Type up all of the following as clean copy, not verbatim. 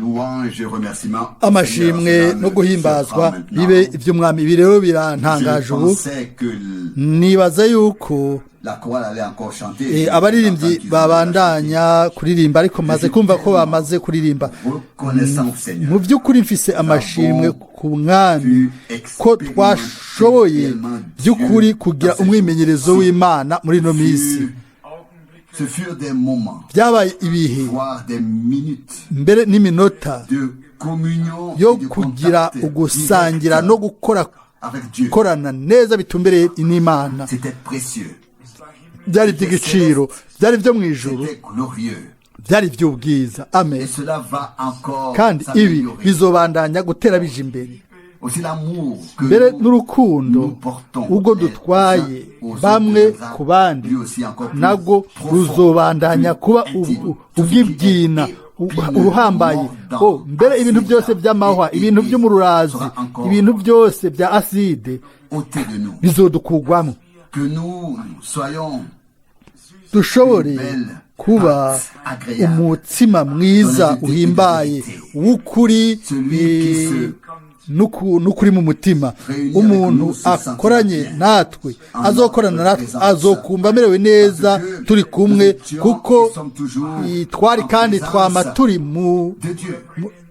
Louange et remerciements. Amashimwe no guhimbazwa bibe iby'Umwami. Ibi rero birantangaje ubu. Nibaza yuko abaririmbyi babandanya kuririmba, ariko maze kumva ko bamaze kuririmba. Mu by'ukuri mfise amashimwe ku Mwami ko twashoboye by'ukuri kugira umwimenyerezo w'Imana muri ino minsi. Byabaye ibihe, mbere n'iminota yo kugira ugusangira no gukora, gukorana neza bitumbereye n'Imana. Byari iby'igiciro, byari ibyo mu ijuru, byari iby'ubwiza. Amen. Kandi ibi bizobandanya gutera bije imbere. Mbere n'urukundo ubwo dutwaye bamwe ku bandi nabwo ruzobandanya kuba ubw'ibyina uruhambaye. Mbere ibintu byose by'amahwa, ibintu by'umururazi, ibintu byose bya aside bizodukugwamo, dushobore kuba umutsima mwiza uhimbaye w'ukuri n'ukuri mu mutima. Umuntu akoranye natwe, azokorana natwe, azokumva amerewe neza turi kumwe, kuko twari kandi twama turi mu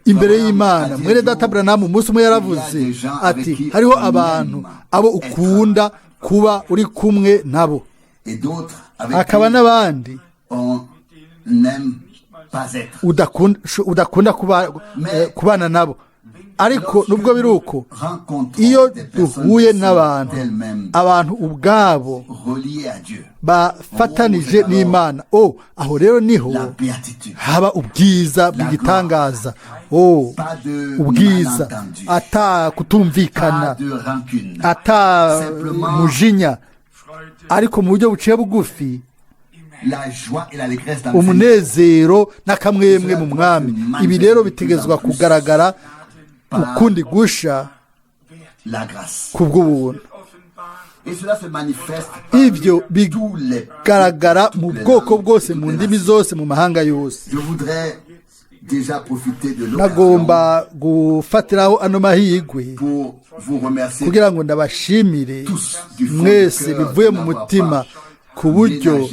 imbere y'Imana. Mwene data Branham umunsi umwe yaravuze ati: "Hariho abantu abo ukunda kuba uri kumwe nabo, hakaba n'abandi udakunda kubana nabo." Ariko nubwo biri uko, iyo duhuye n'abantu, abantu ubwabo bafatanije n'Imana, o aho rero niho haba ubwiza bw'igitangaza, o ubwiza ata kutumvikana, ata mujinya, ariko mu buryo buciye bugufi, umunezero n'akamwemwe mu Mwami. Ibi rero bitegezwa kugaragara ukundi gusha ku bw'ubuntu. Ibyo bigaragara mu bwoko bwose, mu ndimi zose, mu mahanga yose. Nagomba gufatiraho ano mahirwe kugira ngo ndabashimire mwese bivuye mu mutima ku buryo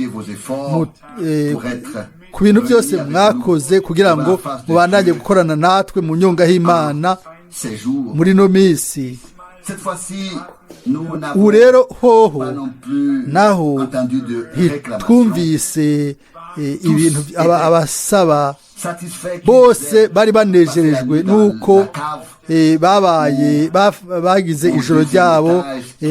ku bintu byose mwakoze kugira ngo mubandanye gukorana natwe mu nyungahimana muri ino minsi. Ubu rero hoho naho ntitwumvise ibintu abasaba. Bose bari banejerejwe n'uko babaye bagize ijoro ryabo,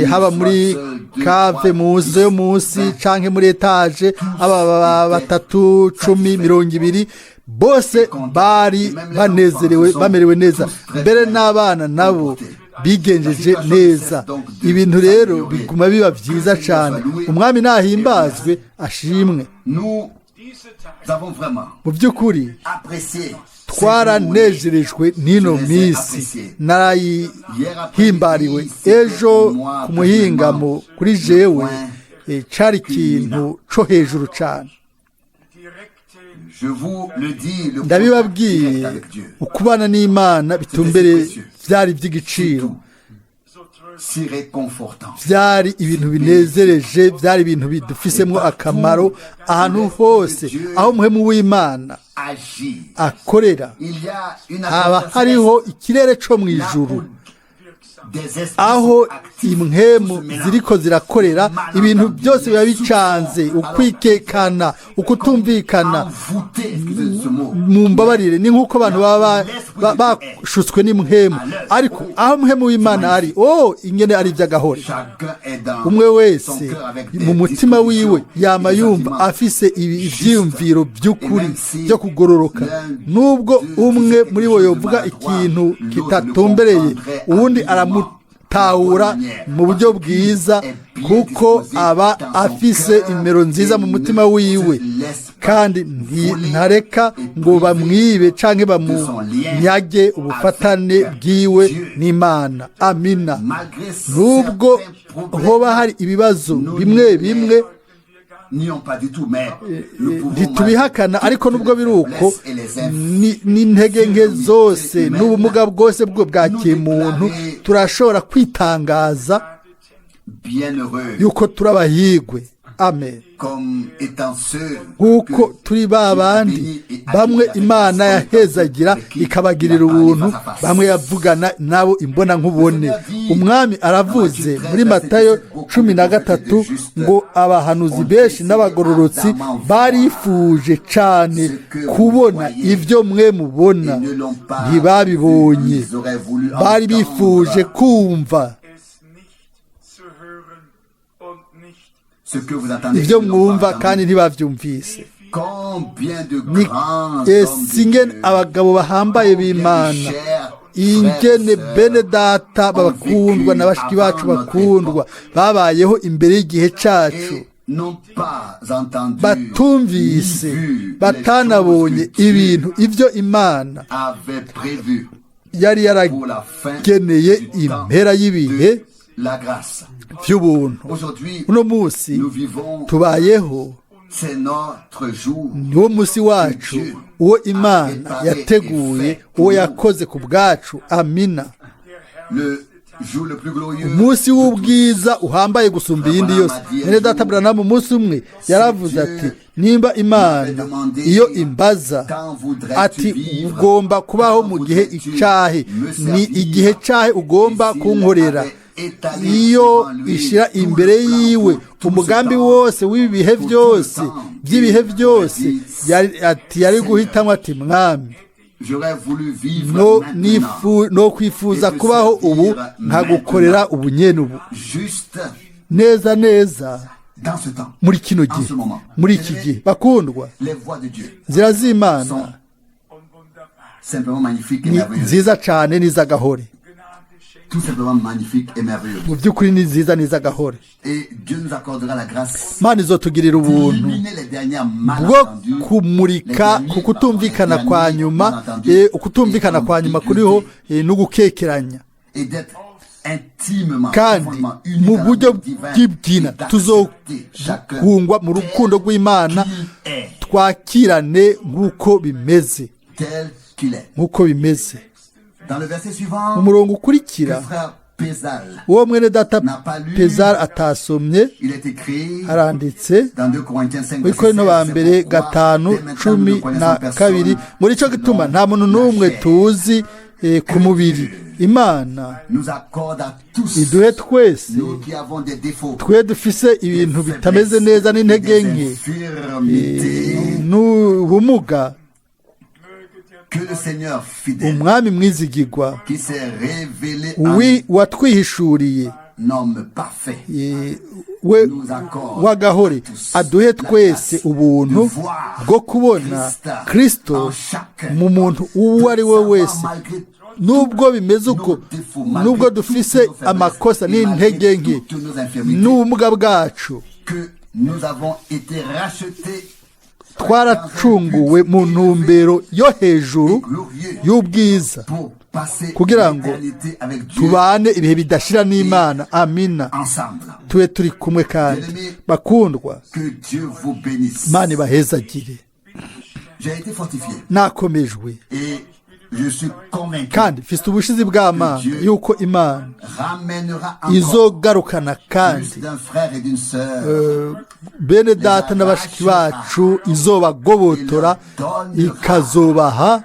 haba muri cave mu nzu yo munsi canke muri étage, aba batatu, 10, 20, bose bari banezerewe, bamerewe neza. Mbere n'abana nabo bigenjeje neza. Ibintu rero biguma biba byiza cyane. Umwami nahimbazwe, ashimwe. Mu by'ukuri twaranejerejwe n'ino minsi, narayihimbariwe. Ejo ku muhingamo kuri jewe cari ikintu co hejuru cane. Ndabibabwiye, ukubana n'Imana bitumbere byari iby'igiciro, byari ibintu binezereje, byari ibintu bidufisemo akamaro. Ahantu hose aho umuhemu w'Imana akorera haba hariho ikirere cyo mu ijuru. Aho impwemu ziriko zirakorera, ibintu byose biba bicanze, ukwikekana, ukutumvikana. Mu mbabarire, ni nk'uko abantu baba bashutswe n'impwemu. Ariko aho umuhemu w'Imana ari, oh, ingene ari iby'agahore! Umwe wese mu mutima wiwe yama yumva afise ibyiyumviro by'ukuri byo kugororoka. Nubwo umwe muri bo yovuga ikintu kitatumbereye, uwundi aramutahura mu buryo bwiza, kuko aba afise imero nziza mu mutima wiwe, kandi ntareka ngo bamwibe canke bamunyage ubufatane bwiwe n'Imana. Amina. Nubwo hoba hari ibibazo bimwe bimwe. Ntitubihakana, ariko nubwo biri uko, n'intege nke zose n'ubumuga bwose bwo bwa kimuntu, turashobora kwitangaza yuko turabahigwe. Amen. Nk'uko turi ba bandi bamwe Imana yahezagira ikabagirira ubuntu, bamwe yavugana nabo imbona nkubone. Umwami aravuze muri Matayo 13 ngo abahanuzi benshi n'abagororotsi barifuje cyane kubona ibyo mwe mubona, ntibabibonye. Bari bifuje kumva ibyo mwumva, kandi ntibabyumvise. Ingene abagabo bahambaye b'Imana, ingene bene data bakundwa na bashiki bacu bakundwa babayeho imbere y'igihe cyacu, batumvise, batanabonye ibintu ibyo Imana yari yarageneye impera y'ibihe by'ubuntu. Uno munsi tubayeho, niwo munsi wacu, uwo Imana yateguye, uwo yakoze ku bwacu. Amina. Umunsi w'ubwiza uhambaye gusumba iyindi yose. Mwene data Branham umunsi umwe yaravuze ati: "Nimba Imana iyo imbaza ati ugomba kubaho mu gihe icahe, ni igihe cahe ugomba kunkorera?" Iyo ishyira imbere yiwe umugambi wose w'ibihe byose by'ibihe byose, ati yari guhitamo ati: "Mwami, no kwifuza kubaho ubu nkagukorera ubu nyene ubu, neza neza muri kino gihe, muri iki gihe." Bakundwa, inzira z'Imana ni nziza cyane n'iz'agahore. Mu by'ukuri ni nziza n'iz'agahore. Imana izotugirira ubuntu bwo kumurika ku kutumvikana kwa nyuma, ukutumvikana kwa nyuma kuriho n'ugukekeranya, kandi mu buryo bw'ibwina tuzokungwa mu rukundo rw'Imana, twakirane nk'uko bimeze, nk'uko bimeze. Umurongo ukurikira, uwo mwene data Pezar atasomye, haranditse muri Korinto ba mbere 5:12: "Muri cyo gituma nta muntu n'umwe tuzi ku mubiri. Imana iduhe twese, twe dufise ibintu bitameze neza n'intege nke n'ubumuga, Umwami mwizigirwa watwihishuriye we w'agahore, aduhe twese ubuntu bwo kubona Kristo mu muntu uwo ari we wese, nubwo bimeze uko, nubwo dufise amakosa n'intege nke n'ubumuga bwacu. Twaracunguwe mu ntumbero yo hejuru y'ubwiza, kugira ngo tubane ibihe bidashira n'Imana." Amina. Tube turi kumwe. Kandi bakundwa, Imana ibahezagire. Nakomejwe kandi mfite ubushizi bw'amanga yuko Imana izogarukana kandi bene data na bashiki bacu, izobagobotora, ikazobaha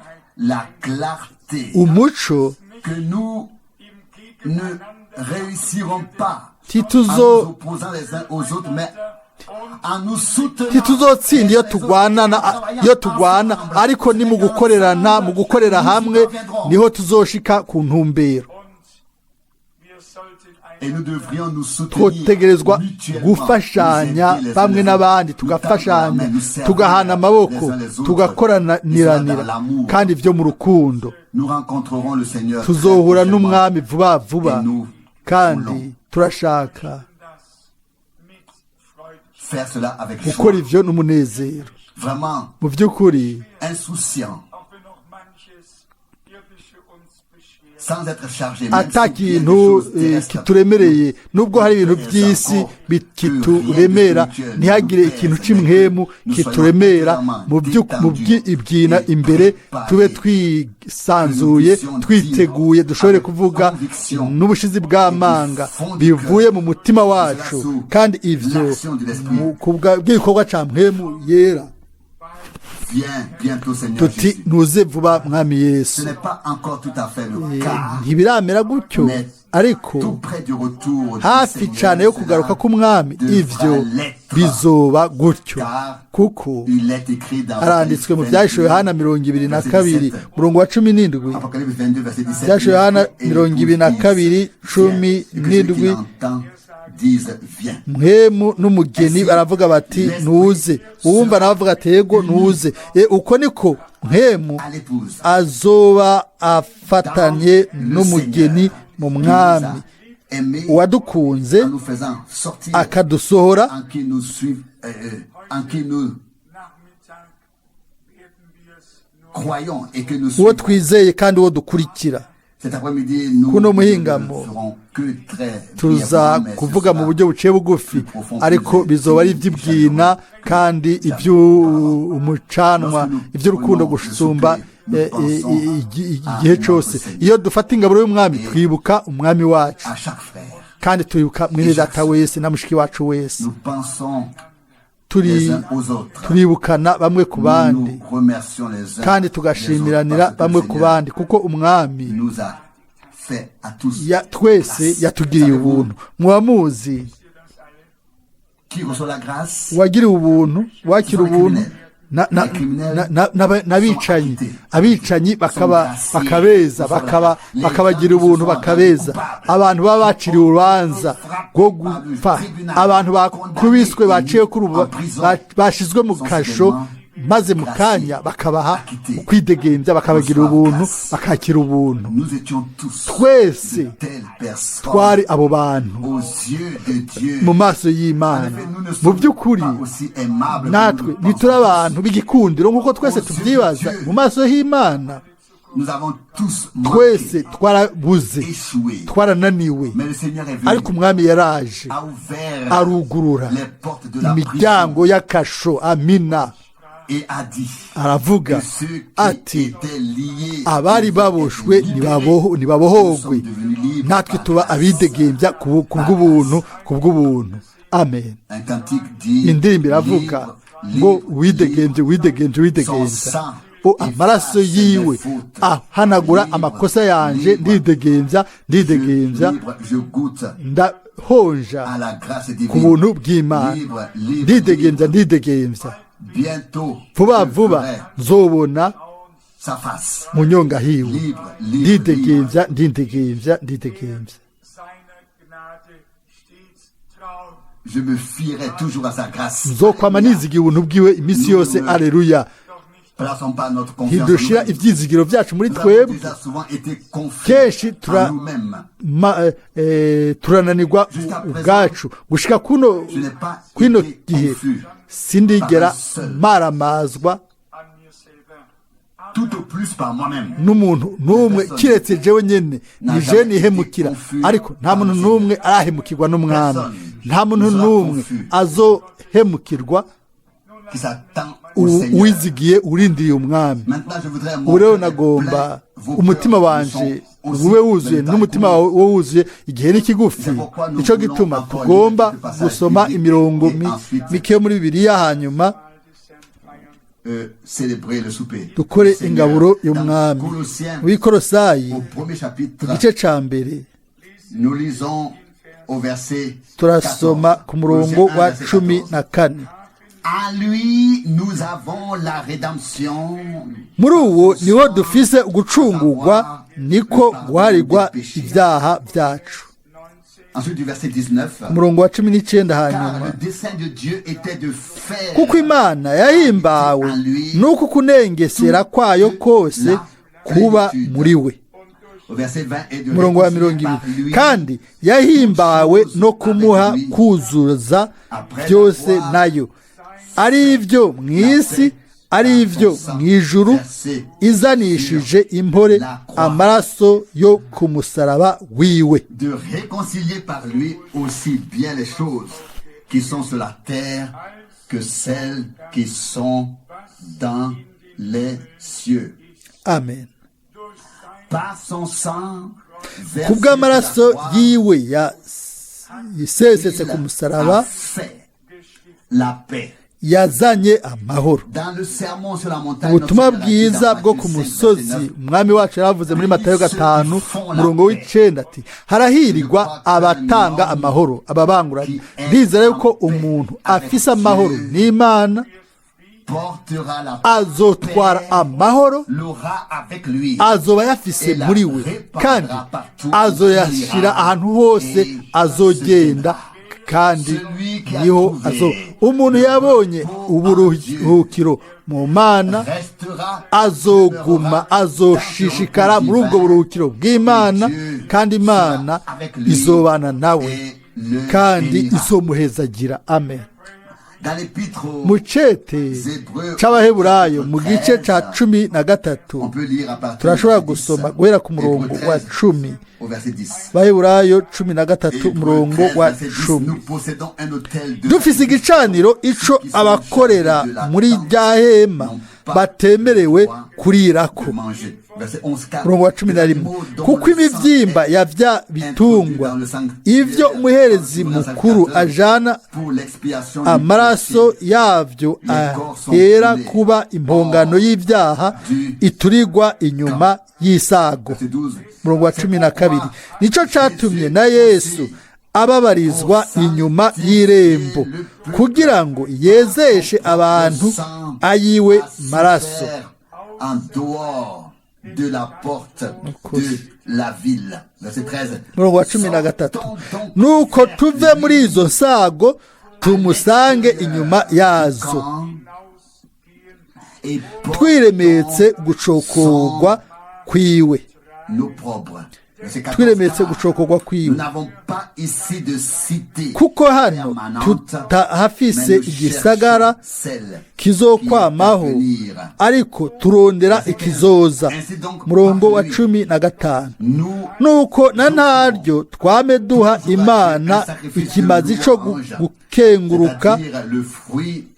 umuco. Ntituzotsinda iyo turwanana, iyo turwana, ariko ni mu gukorerana, mu gukorera hamwe niho tuzoshika ku ntumbero. Twotegerezwa gufashanya bamwe n'abandi, tugafashanya, tugahana amaboko, tugakoraniranira, kandi ibyo mu rukundo. Tuzohura n'Umwami vuba vuba, kandi turashaka gukora ibyo n'umunezero. Mu by'ukuri, Ata kintu kituremereye, nubwo hari ibintu by'isi bikituremera, ntihagire ikintu cy'impwemu kituremera mu by'ibyina imbere, tube twisanzuye, twiteguye, dushobore kuvuga n'ubushizi bw'amanga bivuye mu mutima wacu, kandi ivyo bw'igikorwa ca mpwemu yera, tuti: "Ntuze vuba, Mwami Yesu." Ntibiramera gutyo, ariko hafi cyane yo kugaruka k'Umwami ivyo bizoba gutyo, kuko haranditswe mu Byahishuwe Yohana 22, murongo wa 17. Byahishuwe Yohana 22:17: "Mpwemu n'umugeni baravuga bati: 'Ntuze.' Uwumva nawe avuga ati: 'Yego, ntuze.'" Uko niko Mpwemu azoba afatanye n'umugeni mu Mwami, uwadukunze akadusohora en qui nous suivent, en qui nous croyons et que nous uwo suivons. twizeye kandi uwo dukurikira. Cet après-midi, nous Kuno ne muhingamo ferons que très tuza brièvement, mais ce kuvuga mu sera buryo buciye bugufi, ariko bizoba ari iby'ibwina kandi iby'umucanwa, iby'urukundo gusumba igihe cyose. Iyo dufata ingaburo y'Umwami, twibuka Umwami wacu à chaque frère. kandi twibuka mwene data wese na mushiki wacu wese. Nous pensons Turi les uns aux autres. Turibukana bamwe ku bandi Nous remercions les uns kandi les autres tugashimiranira parce que le bamwe ku Seigneur bandi, kuko Umwami nous a fait à tous ya twese grâce. yatugiriye Savez-vous ubuntu. Muba muzi qui reçoit la grâce? Uwagiriwe ubuntu, wakira ubuntu, n'abicanyi, abicanyi bakaba bakabeza, bakabagira ubuntu, bakabeza. Abantu baba baciriwe urubanza rwo gupfa, abantu bakubiswe, baciwe kuri ubu, bashizwe mu kasho, maze mu kanya bakabaha ukwidegembya, bakabagira ubuntu, bakakira ubuntu. Nous étions tous Twese de telles personnes twari abo bantu aux yeux de Dieu. mu maso En y'Imana. effet, nous ne Mu sommes by'ukuri, pas aussi aimables que natwe nous le pensons. ntituri abantu b'igikundiro nk'uko twese tubyibaza. Mu maso y'Imana, Nous avons tous twese manqué, twarabuze, échoué. twarananiwe. Mais le Seigneur est venu, Ariko Umwami yaraje, a ouvert arugurura les portes de la prison imiryango y'akasho, amina, et a dit aravuga que ceux qui ati: étaient liés "Abari baboshwe nibabohogwe." Natwe tuba abidegembya ku bw'ubuntu, ku bw'ubuntu. Amen. Un cantique dit: Indirimbo iravuga ngo: "Widegembye, widegembye, widegembya." O, amaraso yiwe ahanagura amakosa yanje. Ndidegembya, ndidegembya. Libre, je goûte Ndahonja à la grâce divine. ku buntu bw'Imana. Libre, libre, Ndidegembya, libre. ndidegembya. Bientôt, Vuba je vuba verrai nzobona sa face. mu nyonga hiwe. Libre, libre, libre. Ndidegembya, ndidegembya, ndidegembya. Seiner Gnade stets trauen. Je me fierai toujours à sa grâce. Nzokwama nizigiye ubuntu bwiwe iminsi yose. Aleluya. Plaçons pas notre confiance en Ntidushira nous-mêmes. ibyizigiro byacu muri Nous avons twebwe. déjà souvent été confiés Kenshi en nous-mêmes. Turananirwa Jusqu'à présent, ubwacu. Gushika kuno je n'ai pas kwino été gihe, confus sindigera par un seul. maramazwa An mir selber. Tout au plus par moi-même. n'umuntu n'umwe, kiretse jewe nyene. Ni je nihemukira, ariko nta muntu n'umwe arahemukirwa n'Umwami. Nta muntu n'umwe azohemukirwa Qui s'attend au Seigneur. uwizigiye, urindiriye Umwami. Maintenant, je voudrais Ubu rero montrer nagomba plein vos umutima cœurs wanje sont aussi ube wuzuye maintenant n'umutima wawe wo wuzuye. Igihe ni kigufi, nico gituma tugomba gusoma imirongo mike yo muri Bibiliya, hanyuma célébrer le souper. dukore Seigneur, ingaburo dans y'Umwami. Colossiens, W'Ikorosayi, au premier chapitre, igice ca mbere, nous lisons au verset turasoma 14. ku murongo Colossiens 1, wa verset cumi 14. na kane. En lui, nous avons la rédemption. Muri uwo niho dufise ugucungurwa, niko guharirwa ibyaha byacu. Ensuite, du verset 19. Umurongo wa 19 Car hanyuma: le dessein de Dieu était de faire Kuko Imana yahimbawe nuko kunengesera kwayo kose kuba muri we. Au verset 20, et de Umurongo wa réconcilier mirongo par ibiri: lui Kandi yahimbawe no kumuha kuzuza byose nayo, ari ibyo mu isi, ari ibyo mu ijuru, izanishije impore amaraso yo ku musaraba wiwe. De réconcilier par lui aussi bien les choses qui sont sur la terre que celles qui sont dans les cieux. Amen. Par son sang, Ku bw'amaraso yiwe yasesetse ku musaraba, a fait la paix. Yazanye amahoro. Dans le sermon sur la montagne, Ubutumwa notre Seigneur a dit bwiza dans bwo Matthieu ku 5, musozi, verset 9, umwami wacu yaravuze muri Matayo 5 umurongo w'9 ati: "Harahirigwa abatanga amahoro, ababanguranye." Ndizera yuko umuntu afise amahoro n'Imana portera la azotwara amahoro, l'aura avec lui. Azoba yafise muri we, kandi azoyashira ahantu hose azogenda, kandi niho azo umuntu yabonye uburuhukiro mu Mana Restera, azoguma, azoshishikara muri ubwo buruhukiro bw'Imana, kandi Imana izobana nawe kandi izomuhezagira. Amen. Dans l'épître aux Mu cete c'Abaheburayo, mu gice ca 13, on peut lire à partir turashobora du verset 10, gusoma guhera ku murongo Hébreux wa 13, 10. au verset 10. Baheburayo 13 Hébreux umurongo 13, wa verset 10, 10. nous possédons un autel de Dufise igicaniro ico abakorera muri rya hema batemerewe kurirako. De manger. Verset 11, 4. Umurongo wa 11: kuko imivyimba ya vya bitungwa ivyo umuherezi mukuru ajana Pour l'expiation du amaraso péché, yavyo ahera kuba impongano y'ibyaha iturirwa inyuma y'isago. Verset 12. Umurongo wa 12: nico catumye na Yesu ababarizwa inyuma y'irembo, kugira ngo yezeshe abantu ayiwe maraso. En dehors de la porte de la ville. Verset 13. Umurongo wa 13: nuko tuve muri izo nsago, tumusange inyuma yazo, Et twiremetse gucokorwa kwiwe. L'opprobre. Verset 14. Twiremetse gucokorwa Nous kwiwe. n'avons pas ici de cité Kuko hano permanente, tutahafise mais nous igisagara cherchons celle kizokwamaho, qui est à venir. Ariko turondera ikizoza. Murongo wa 15: Nous nuko na ntaryo twame duha Imana ikimazi co gukenguruka, c'est-à-dire le fruit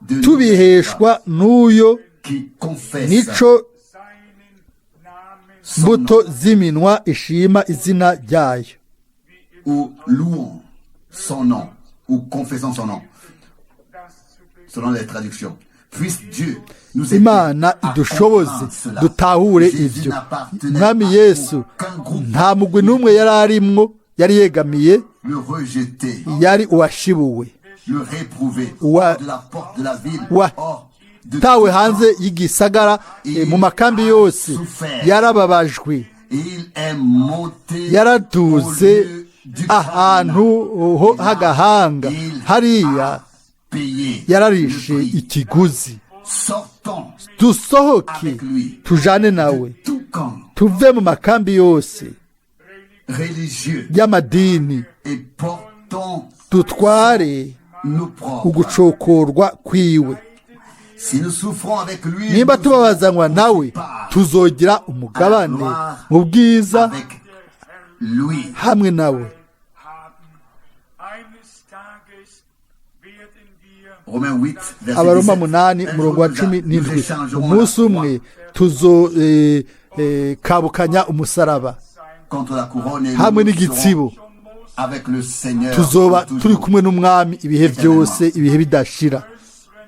de nos lèvres tubiheshwa n'uyo, qui confesse nico seinen Namen son mbuto nom, z'iminwa ishima izina ryayo. Ou louons son nom, ou confessons son nom, das zu besitzen. Selon les traductions. Puisse Dieu nous aider Imana à idushoboze comprendre cela. dutahure Jésus ivyo. n'appartenait Umwami à Yesu aucun groupe. nta mugwi n'umwe yari arimwo, yari yegamiye. Le rejeté, Yari uwashibuwe, le réprouvé, hors de la porte de la ville, hors de tawe tout hanze camp. y'igisagara, mu makambi yose, yarababajwe. Il est monté au Yaraduze lieu du ahantu crâne. ho h'agahanga. Il Hariya a payé yararishe le prix. ikiguzi. Sortons Dusohoke avec lui tujane nawe, de tout camp tuve mu makambi yose religieux y'amadini, et portons dutware nos propres. ugucokorwa kwiwe. Si nous souffrons avec lui, Nimba nous tubabazanywa nawe, part tuzogira umugabane mu bwiza avec lui. hamwe nawe. Haben. Eines Tages werden wir Romains 8, verset Abaroma 17. 8 Un umurongo wa jour, cumi nous n'indwi: échangerons umunsi la umwe croix tuzo kabukanya umusaraba contre la couronne et hamwe nous n'igitsibo, serons avec le Seigneur tuzoba pour turi toujours. kumwe n'umwami ibihe byose, ibihe bidashira.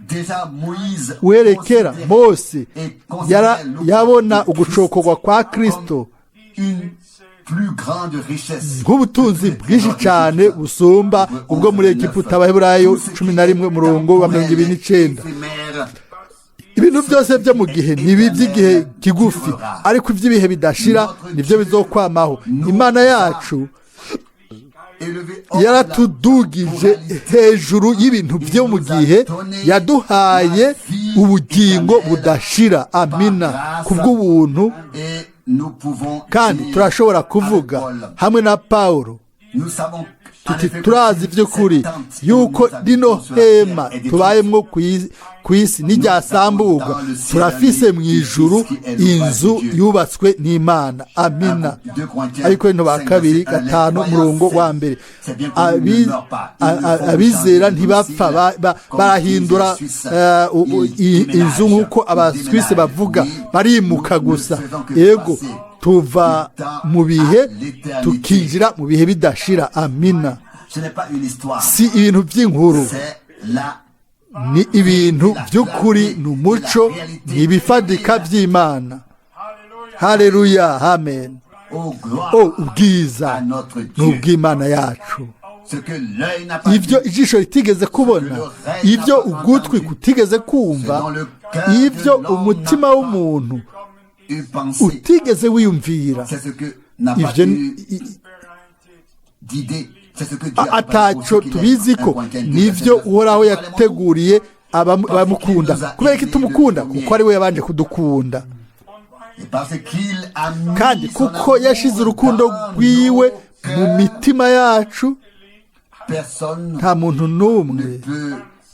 Déjà Moïse Uherekera considérait Mose et considérait yabona l'opprobre de ugucokorwa kwa Christ Kristo comme une plus grande richesse nk'ubutunzi bwinshi cyane busumba ubwo muri Egiputa. Abaheburayo 11 umurongo wa 29. Ibintu byose byo mu gihe ni ibi by'igihe kigufi, ariko iby'ibihe bidashira nibyo bizokwamaho. Imana yacu yaratudugije hejuru y'ibintu byo mu gihe, yaduhaye ubugingo budashira, amina, kubw'ubuntu. Kandi turashobora kuvuga hamwe na Pawulo: Tuti turazi by'ukuri yuko rino hema tubayemwo ku isi niryasamburwa, turafise mu ijuru inzu yubatswe n'Imana. Amina. Ariko ba kabiri 5 umurongo wa 1, abizera ntibapfa, barahindura inzu nk'uko Abaswisi bavuga, barimuka gusa. Ego, tuva mu bihe tukinjira mu bihe bidashira. Amina. Si ibintu by'inkuru, ni ibintu by'ukuri, ni umuco, ni ibifadika by'Imana. Haleluya, amen. O ubwiza ni ubw'Imana yacu. Ibyo ijisho ritigeze kubona, ibyo ugutwi kutigeze kumva, ibyo umutima w'umuntu utigeze wiyumvira, ibyo ataco tubizi ko nivyo Uhoraho yateguriye abamukunda. Kubera ko tumukunda, kuko ari we yabanje kudukunda, kandi kuko yashize urukundo rwiwe mu mitima yacu, nta muntu n'umwe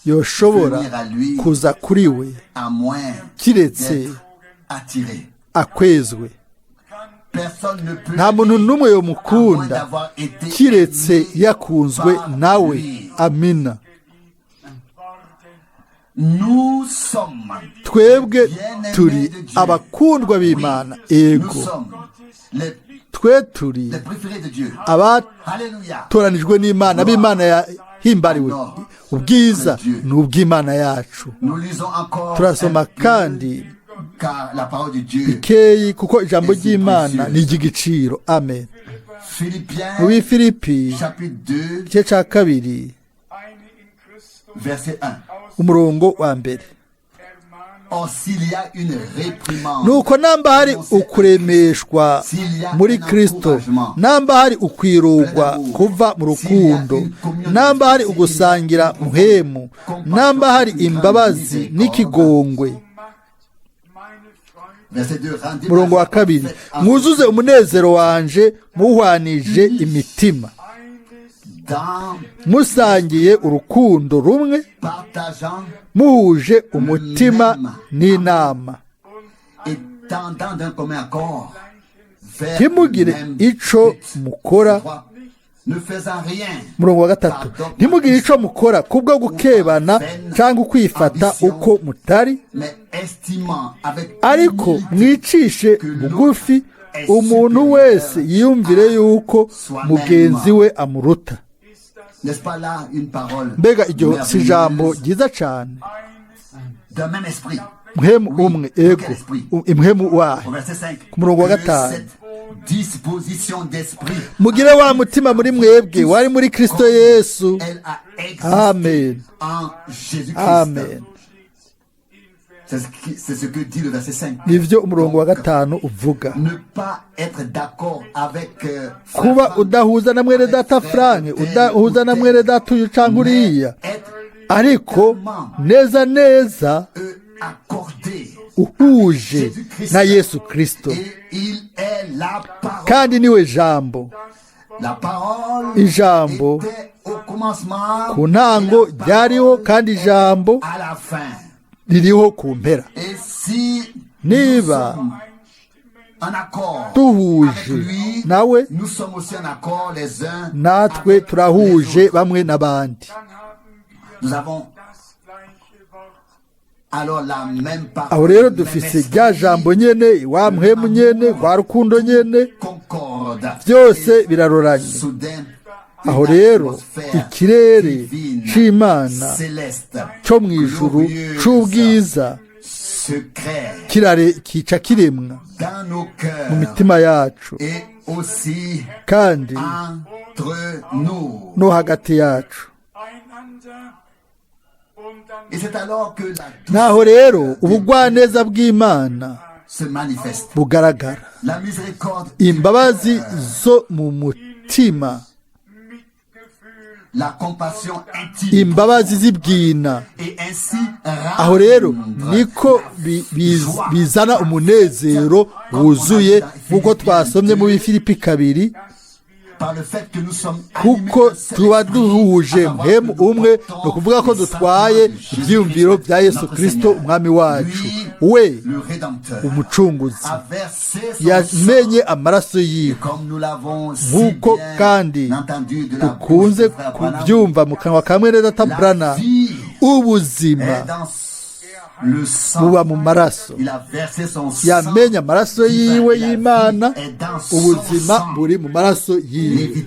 yoshobora kuza kuri we kiretse akwezwe. Nta muntu n'umwe yomukunda kiretse yakunzwe nawe. Amina. Twebwe turi abakundwa b'Imana. Ego, twe turi abatoranijwe n'Imana, b'Imana yahimbariwe. Ubwiza ni ubw'Imana yacu. Turasoma kandi bikeyi kuko ijambo ry'Imana ni iry'igiciro. Amen. Mu Bifilipi igice cya 2 umurongo wa 1. Nuko namba hari ukuremeshwa muri Kristo, namba hari ukwirugwa kuva mu rukundo, namba hari ugusangira muhemu, namba hari imbabazi n'ikigongwe. Murongo wa 2, mwuzuze umunezero wanje muhwanije imitima, musangiye urukundo rumwe, muhuje umutima n'inama, ntimugire ico mukora. Murongo wa 3, ntimugire ico mukora kubwo gukebana cyangwa ukwifata uko mutari, ariko mwicishe bugufi, umuntu wese yiyumvire yuko mugenzi we amuruta. Mbega iryo si ijambo ryiza cyane! Muhemu umwe, ego, imhemu wahe. Ku murongo wa 5, mugire wa mutima muri mwebwe wari muri Kristo Yesu. Amen, amen. Nivyo umurongo wa 5 uvuga. Kuba udahuza na mwene data Frank, udahuza na mwene data uyu canke uriya, ariko neza neza uhuje na Yesu Kristo, kandi niwe jambo. Ijambo ku ntango ryariho, kandi ijambo ririho ku mpera. Niba duhuje nawe, natwe turahuje bamwe n'abandi. Aho rero dufise rya jambo nyene, wa muhemu nyene, rwa rukundo nyene, byose biraroranye. Aho rero ikirere c'Imana cyo mu ijuru c'ubwiza kica kiremwa mu mitima yacu, kandi no hagati yacu. Naho rero ubugwaneza bw'Imana bugaragara, imbabazi zo mu mutima, imbabazi z'ibwina. Aho rero niko bizana umunezero wuzuye, nk'uko twasomye mu Bifilipi 2. Kuko tuba duhuje mpemu umwe, ni ukuvuga ko dutwaye ibyiyumviro bya Yesu Kirisito umwami wacu, we umucunguzi yamenye amaraso yiwe, nk'uko kandi dukunze kubyumva mu kanwa ka mwene data Branham, ubuzima buba mu maraso. Yamenye amaraso yiwe y'Imana, ubuzima buri mu maraso yiwe.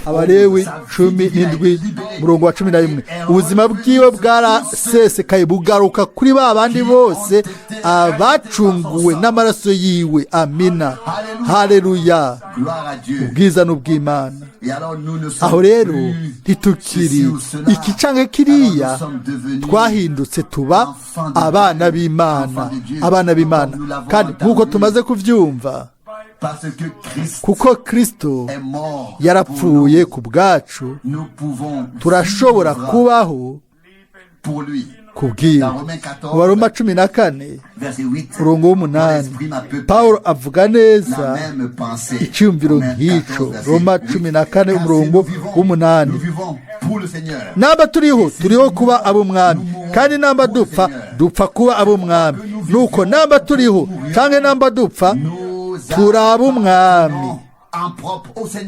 Abalewi 17 murongo wa 11, ubuzima bwiwe bwarasesekaye bugaruka kuri ba bandi bose abacunguwe n'amaraso yiwe. Amina, haleluya, ubwiza n'ubw'Imana. Aho rero ntitukiri iki canke kiriya, twahindutse tuba abana b'Imana, abana b'Imana. Kandi nk'uko tumaze kuvyumva, kuko Kristo yarapfuye ku bwacu, turashobora kubaho kubwiwe. Mu Baroma 14 umurongo w'8, Pawulo avuga neza icyumviro nk'icyo. Roma 14 umurongo w'8, namba turiho, turiho kuba ab'umwami, kandi namba dupfa, dupfa kuba ab'umwami. Nuko namba turiho cyangwa namba dupfa, turi ab'umwami.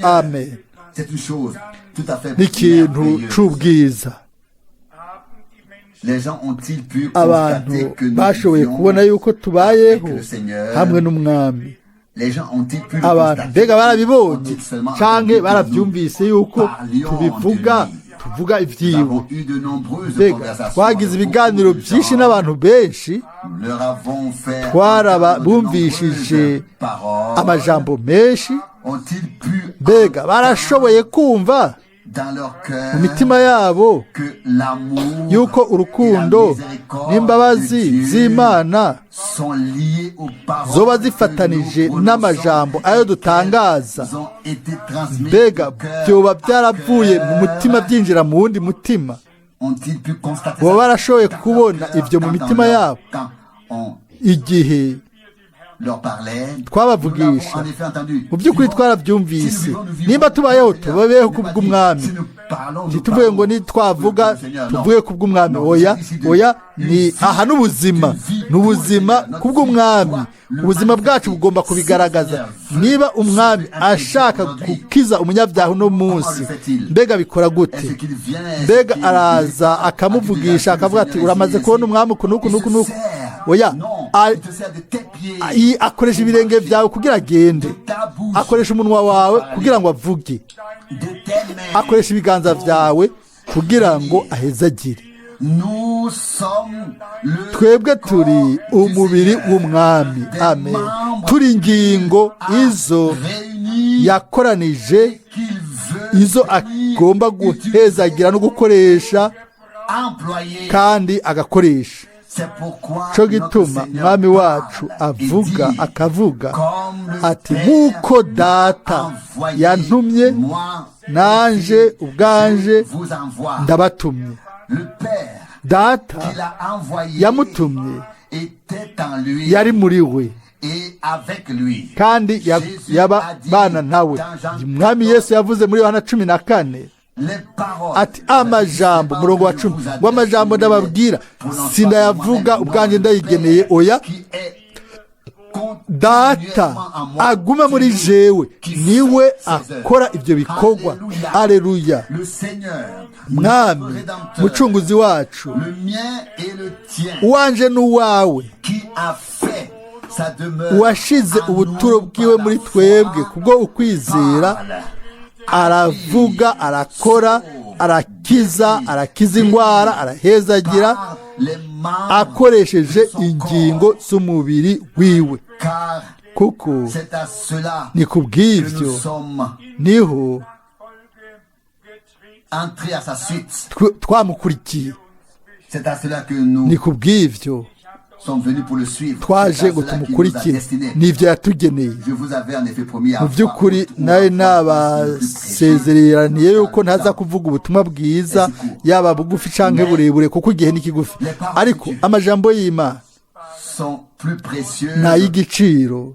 Amen. N'ikintu c'ubwiza. Abantu bashoboye kubona yuko tubayeho hamwe n'umwami. Abantu mbega barabibonye canke baravyumvise yuko tubivuga, tuvuga ivyiwe? Mbega twagize ibiganiro byinshi n'abantu benshi, twarabumvishije amajambo menshi. Mbega barashoboye kumva mu mitima yabo yuko urukundo n'imbabazi z'Imana zoba zifatanije n'amajambo ayo dutangaza? Mbega byoba byaravuye mu mutima byinjira mu wundi mutima? Boba barashoboye kubona ibyo mu mitima yabo igihe twabavugisha? Mu by'ukuri twarabyumvise. Nimba tubayeho, tubabeho kubw'umwami. Ntituvuge ngo nitwavuga tuvuge kubw'umwami. Oya, oya, ni aha n'ubuzima, ni ubuzima kubw'umwami. Ubuzima bwacu bugomba kubigaragaza. Niba umwami ashaka gukiza umunyabyaha uno munsi, mbega bikora gute? Mbega araza akamuvugisha akavuga ati uramaze kubona umwami uku n'uku n'uku n'uku? Oya, akoresha ibirenge byawe kugira agende, akoresha umunwa wawe kugira ngo avuge, akoresha ibiganza byawe kugira ngo ahezagire. Twebwe turi umubiri w'umwami. Amen. Turi ingingo izo yakoranije, izo agomba guhezagira no gukoresha, kandi agakoresha. Cyo gituma mwami wacu avuga akavuga ati nk'uko data yantumye, nanje ubwanje ndabatumye. Data yamutumye yari muri we, kandi yabana nawe. Umwami Yesu yavuze muri Yohana 14 ati amajambo, umurongo wa 10, ngo amajambo ndababwira sindayavuga ubwanjye ndayigeneye, oya, data aguma muri jewe niwe akora ibyo bikorwa. Aleluya. Mwami mucunguzi wacu, uwanje n'uwawe, uwashize ubuturo bwiwe muri twebwe kubwo ukwizera, aravuga, arakora, arakiza, arakiza indwara, arahezagira, akoresheje ingingo z'umubiri wiwe. Kuko ni kubw'ibyo niho twamukurikiye, ni kubw'ibyo twaje ngo tumukurikire, n'ibyo yatugeneye. Mu by'ukuri nawe nabasezereraniye yuko ntaza kuvuga ubutumwa bwiza yaba bugufi cyangwa burebure, kuko igihe ni kigufi. Ariko amajambo y'Imana ni ay'igiciro.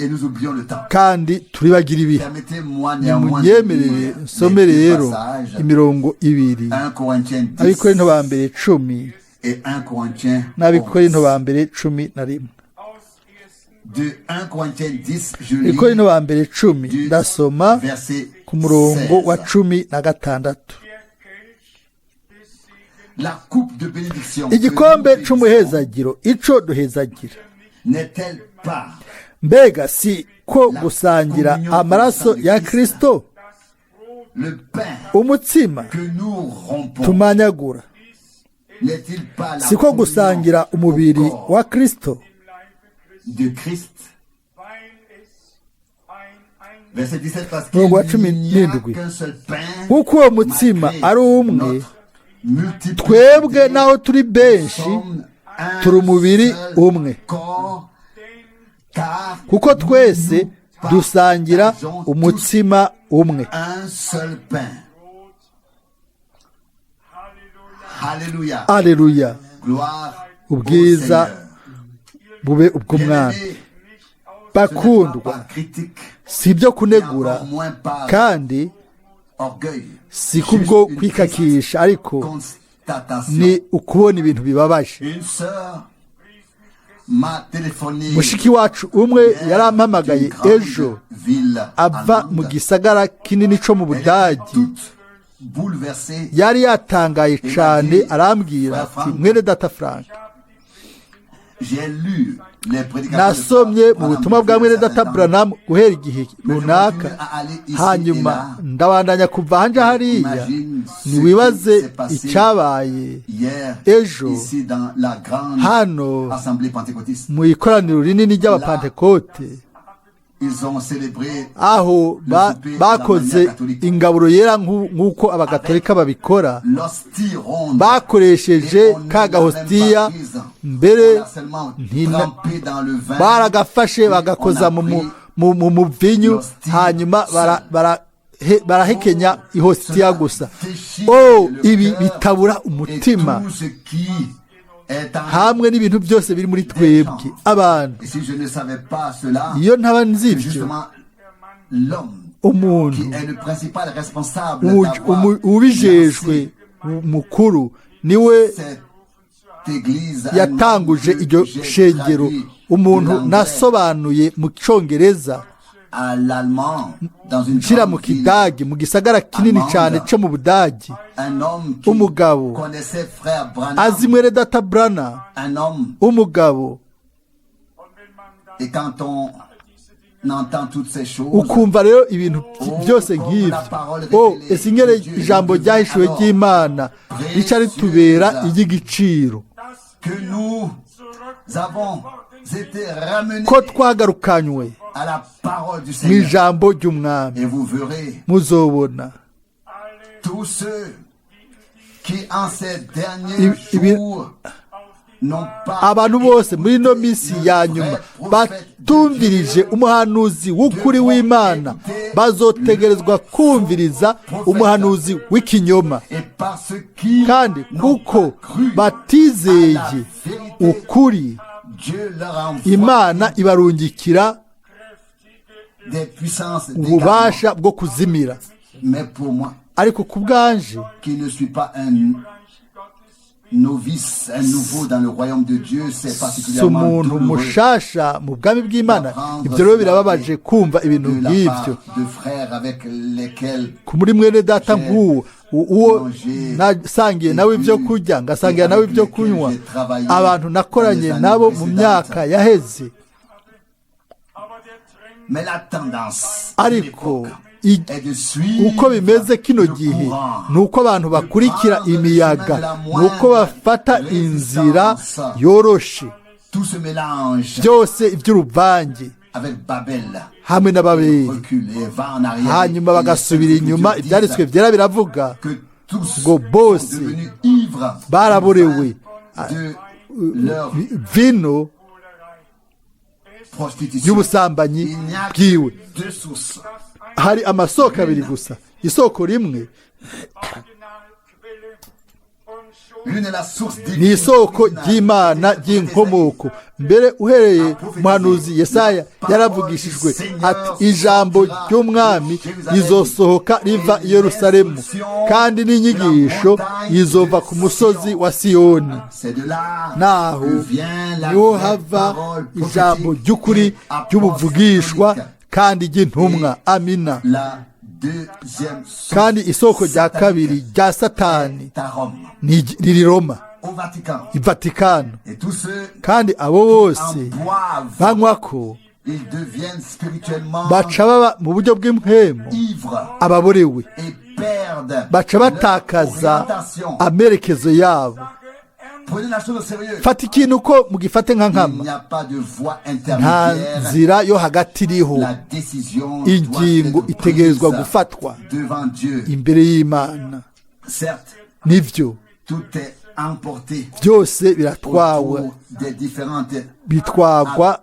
Et nous oublions le temps. Kandi turibagira ibihe. Permettez-moi néanmoins de Nimunyemerere lire nsome les deux rero passages. imirongo ibiri, 1 Corinthiens 10 Abikorinto ba mbere 10 et 1 Corinthiens n'Abikorinto 11. ba mbere 11. Aus 1. De 1 Corinthiens 10, je lis Abikorinto ba mbere 10, du ndasoma verset ku murongo wa 16. 16. Der Kelch des Segens La coupe de bénédiction que Igikombe nous bénissons c'umuhezagiro ico duhezagira, n'est-elle pas mbega si ko gusangira amaraso ya Kristo? le pain Umutsima que nous rompons tumanyagura, n'est-il pas la si ko gusangira communion au umubiri corps wa Kristo? im Leibe Christi, de Christ? Weil es ein einziges Verset 17, parce qu'il Umurongo wa cumi n'y a n'indwi. qu'un seul pain, Kuko uwo mutsima malgré ari umwe, notre multiplicité, twebwe naho turi benshi sommes un turi umubiri seul umwe, corps, car kuko twese nous dusangira partageons tous umutsima umwe. un seul pain. Halleluja. Alléluia. Aleluya. Gloire au Ubwiza Seigneur. bube ubw'Umwami. Bien-aimés, ce n'est pas Bakundwa, par critique, si ibyo et kunegura, encore moins par kandi orgueil. si kubwo Juste une kwikakisha, ariko constatation. ni ukubona ibintu bibabaje. Une sœur m'a téléphoné Mushiki wacu umwe hier yarampamagaye d'une grande ejo ville ava allemande. mu gisagara kinini co mu Elle était Budagi. toute bouleversée. Yari yatangaye cane, arambwira ati: "Mwene data Frank, J'ai lu les prédications nasomye de mu Branham butumwa bwa depuis mwene un data certain temps. Branham guhera igihe Mais je runaka, continue à aller ici et hanyuma là. ndabandanya kuva hanje hariya." Imagine ce qui Ntiwibaze s'est passé icyabaye hier ejo ici dans la grande hano assemblée pentecôtiste. mu ikoraniro rinini ry'Abapantekote, Ils ont célébré aho bakoze ingaburo yera nk'uko Abagatolika babikora, l'hostie ronde. bakoresheje Et on ne ka l'a même gahostiya pas prise. mbere On l'a seulement trempé dans le vin. baragafashe Puis bagakoza on a mu pris mu vinyu, hanyuma barahekenya ihostiya gusa. O, ibi bitabura et umutima tout ce qui est en hamwe n'ibintu byose biri muri twebwe abantu. Et si je ne savais pas cela, Iyo ntaba nzi ibyo, justement, l'homme umuntu qui est le principal responsable d'avoir ubijejwe lancé mukuru niwe cette église, un yatanguje homme que iryo j'ai shengero, traduit umuntu de l'anglais nasobanuye mu Cyongereza à l'allemand dans une nshyira mu grande ville, Kidagi mu gisagara kinini cyane cyo mu Budagi, un homme qui umugabo connaissait frère Branham, azi mwene data Branham, un homme, umugabo. Und wenn man dann et quand on entend toutes ces choses, Ukumva rero ibintu byose nk'ibyo, o ese ingere ijambo ryahishuwe ry'Imana rica ritubera iry'igiciro, das que nous zurück avons été ramenés ko twagarukanywe à la parole du mu Seigneur. ijambo ry'Umwami. Et vous verrez Muzobona alle, tous ceux qui en ces derniers jours n'ont pas abantu bose muri ino minsi ya nyuma batumvirije umuhanuzi w'ukuri w'Imana bazotegerezwa kumviriza umuhanuzi w'ikinyoma. Et parce qu'ils Kandi n'ont kuko pas cru batizeye à la vérité, ukuri, Dieu leur envoie Imana ibarungikira des puissances d'égarement. ububasha bwo kuzimira. Mais pour moi, Ariko ku bwanje, qui ne suis pas un novice, un nouveau dans le royaume de Dieu, c'est si particulièrement umuntu douloureux mushasha mu bwami bw'Imana, ibyo rero birababaje kumva ibintu de la nk'ibyo part de frères avec lesquels ku muri mwene data nk'uwo, uwo nasangiye nawe ibyo kurya, ngasangira nawe ibyo kunywa, abantu nakoranye nabo mu myaka yaheze. Aber der Trend Mais la tendance de Ariko l'époque est de suivre uko bimeze kino le gihe courant, ni uko abantu bakurikira imiyaga, ni uko bafata inzira yoroshe, tout se mélange byose iby'uruvange avec Babel, hamwe n'Ababeli, recule et va en arrière. hanyuma Et les bagasubira Saintes inyuma. Écritures Ibyanditswe disent byera biravuga que tous ngo bose sont devenus ivres baraborewe de leur vino prostitution. y'ubusambanyi Il n'y a bwiwe. que deux sources. Hari amasoko abiri gusa, isoko rimwe Originalquelle und schon L'une est la source Ni divine isoko originale. ry'Imana ry'inkomoko. Mbere uhereye muhanuzi Yesaya yaravugishijwe ati: "Ijambo ry'Umwami rizosohoka riva i Yerusalemu, kandi n'inyigisho izova ku musozi wa Siyoni." C'est de là Naho que vient la niho vraie hava parole ijambo prophétique ry'ukuri et ry'ubuvugishwa apostolique. kandi ry'intumwa. Amina. La deuxième source Kandi isoko rya satanique kabiri rya Satani est à Rome, ni riri Roma, au Vatican. I Vatikano. Et tous ceux Kandi abo bose en boivent, banywako ils deviennent spirituellement baca baba mu buryo bw'impwemu ivres ababorewe, et perdent baca leur batakaza orientation. amerekezo yabo. Prenez la chose au sérieux. Fata ikintu ko mugifate nka Il nkama. n'y a pas de voie Nta intermédiaire. nzira yo hagati iriho. La décision doit Ingingo être itegerezwa prise gufatwa devant Dieu. imbere y'Imana. Certes, Nivyo, tout est emporté byose biratwawe, autour des différentes bitwagwa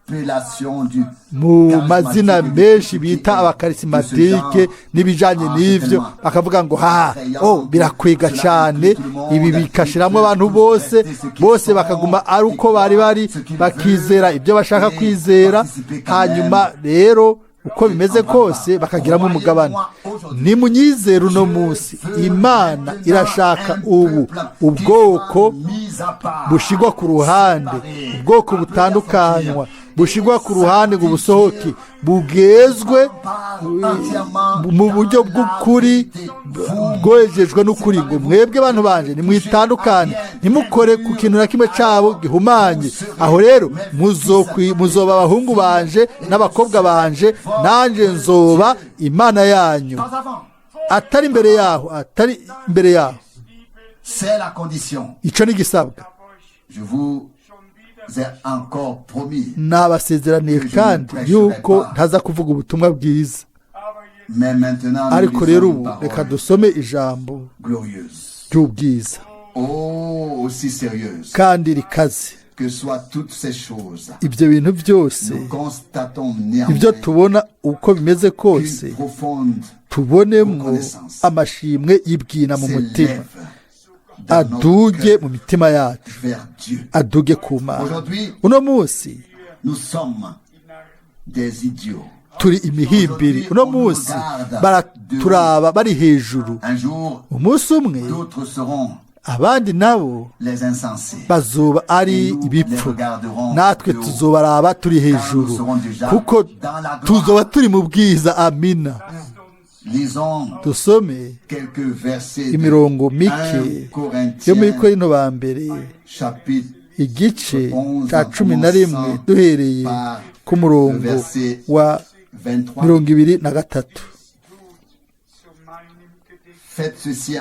appellations du mu mazina menshi bita abakarisimatike n'ibijanye n'ivyo, bakavuga ngo ha oh birakwega cyane ibi, bikashiramo abantu bose bose, bakaguma ari uko bari bari, bakizera ibyo bashaka kwizera, hanyuma rero uko bimeze kose bakagiramo umugabane. Nimunyizere uno munsi, Imana irashaka ubu ubwoko bushigwa ku ruhande, ubwoko butandukanywa bushigwa ku ruhande ngo busohoke, bugezwe mu buryo bw'ukuri, bwejejwe n'ukuri, ngo: "Mwebwe bantu banje, nimwitandukane, ntimukore ku kintu na kimwe cyabo gihumanye. Aho rero muzoba abahungu banje n'abakobwa banje, nanjye nzoba Imana yanyu." Pas avant. Atari imbere yaho, atari imbere yaho. C'est la condition. Icyo ni igisabwa. Je vous ai encore promis. Nabasezeraniye kandi yuko ntaza kuvuga ubutumwa bwiza. Mais maintenant, nous Ariko lisons rero une ubu reka parole dusome ijambo glorieuse. ry'ubwiza Oh, aussi sérieuse kandi rikaze que soient toutes ces choses. Ibyo bintu byose, Nous constatons ibyo néanmoins tubona uko bimeze kose, qu'une profonde tubonemo amashimwe y'ibwina mu mutima s'élève dans notre aduge cœur mu mitima yacu, vers Dieu. aduge ku Mana. Aujourd'hui, Uno munsi nous sommes des idiots. turi imihimbiri. Uno munsi baraturaba bari hejuru. Un jour, Umunsi umwe d'autres seront abandi nabo les insensés. bazoba ari ibipfu, natwe tuzobaraba turi hejuru, kuko tuzoba turi mu bwiza. Amina. Lisons Dusome quelques versets de imirongo mike 1 yo muri Corinthiens Korinto ba mbere, chapitre igice cya 11, duhereye ku murongo wa 23. 23. Zu meinem Gedächtnis. Faites ceci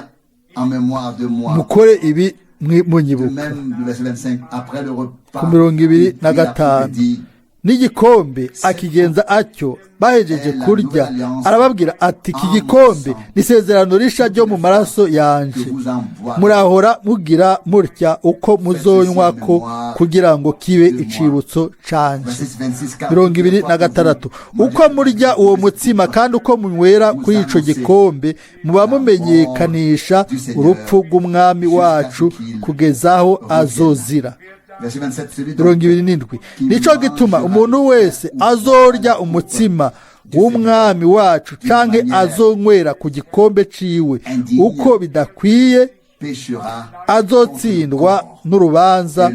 en mémoire de moi. Mukore ibi De munyibuka. même, le verset 25, après le repas, Ku mirongo ibiri il na prit la coupe et gatanu. dit, N'igikombe akigenza atyo bahejeje kurya, arababwira ati: "Iki gikombe ni isezerano risha ryo mu maraso yanje. que vous en boirez Murahora mugira mutya uko muzonywa ko, kugira ngo kibe icibutso canje." Verset 26, car 26: Uko murya uwo mutsima kandi uko munywera kuri ico gikombe, muba mumenyekanisha urupfu rw'Umwami wacu kugeza aho azozira. Verset 27, celui donc 27: Nico gituma umuntu wese azorya umutsima w'Umwami wacu canke azonywera ku gikombe ciwe uko bidakwiye, péchera azotsindwa n'urubanza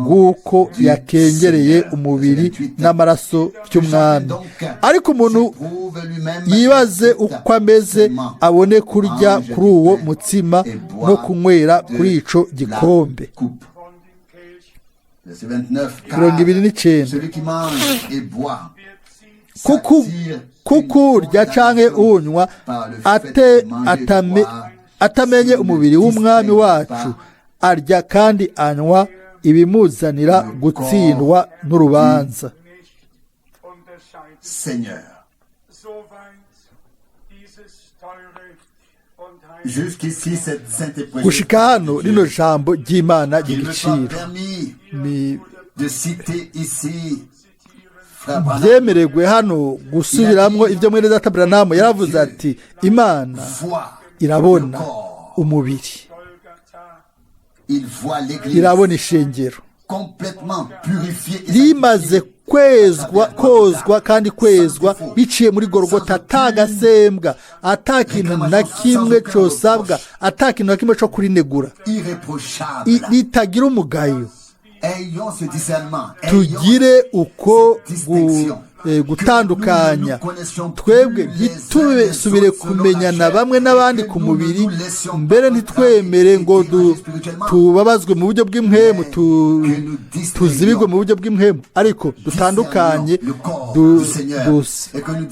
rw'uko yakengereye umubiri n'amaraso by'Umwami. Ariko umuntu yibaze uko ameze, abone kurya kuri uwo mutsima no kunywera kuri ico gikombe. Coupe. Von dem Kelch Verset 29, car 29: celui qui mange et boit Kuku kukurya canke unywa ate atamenye umubiri w'Umwami wacu, arya kandi anywa ibimuzanira gutsindwa n'urubanza. Nicht unterscheiden. Seigneur. Soweit dieses teure und heilige Jusqu'ici, cette sainte et précieuse Gushika hano rino jambo ry'Imana Il me soit ry'igiciro. permis Ni de citer ici Frère Branham byemererwe hano gusubiramwo ibyo mwene data Branamu yaravuze ati: "Imana voit irabona le corps umubiri." Golgatha Il voit l'Église Irabona ishengero complètement purifiée et rimaze sanctifiée. Kwezwa, kozwa kandi kwezwa biciye muri Gorogota, atagasembwa, ata kintu na kimwe cosabwa, ata kintu na kimwe co kurinegura, Irréprochable. Ritagira umugayo. Ayons ce discernement. Ayons Tugire uko cette distinction. Gutandukanya twebwe, ntitubesubire kumenyana bamwe n'abandi ku mubiri, mbere ntitwemere ngo tubabazwe mu buryo bw'impwemu, tuzibigwe mu buryo bw'impwemu, ariko dutandukanye,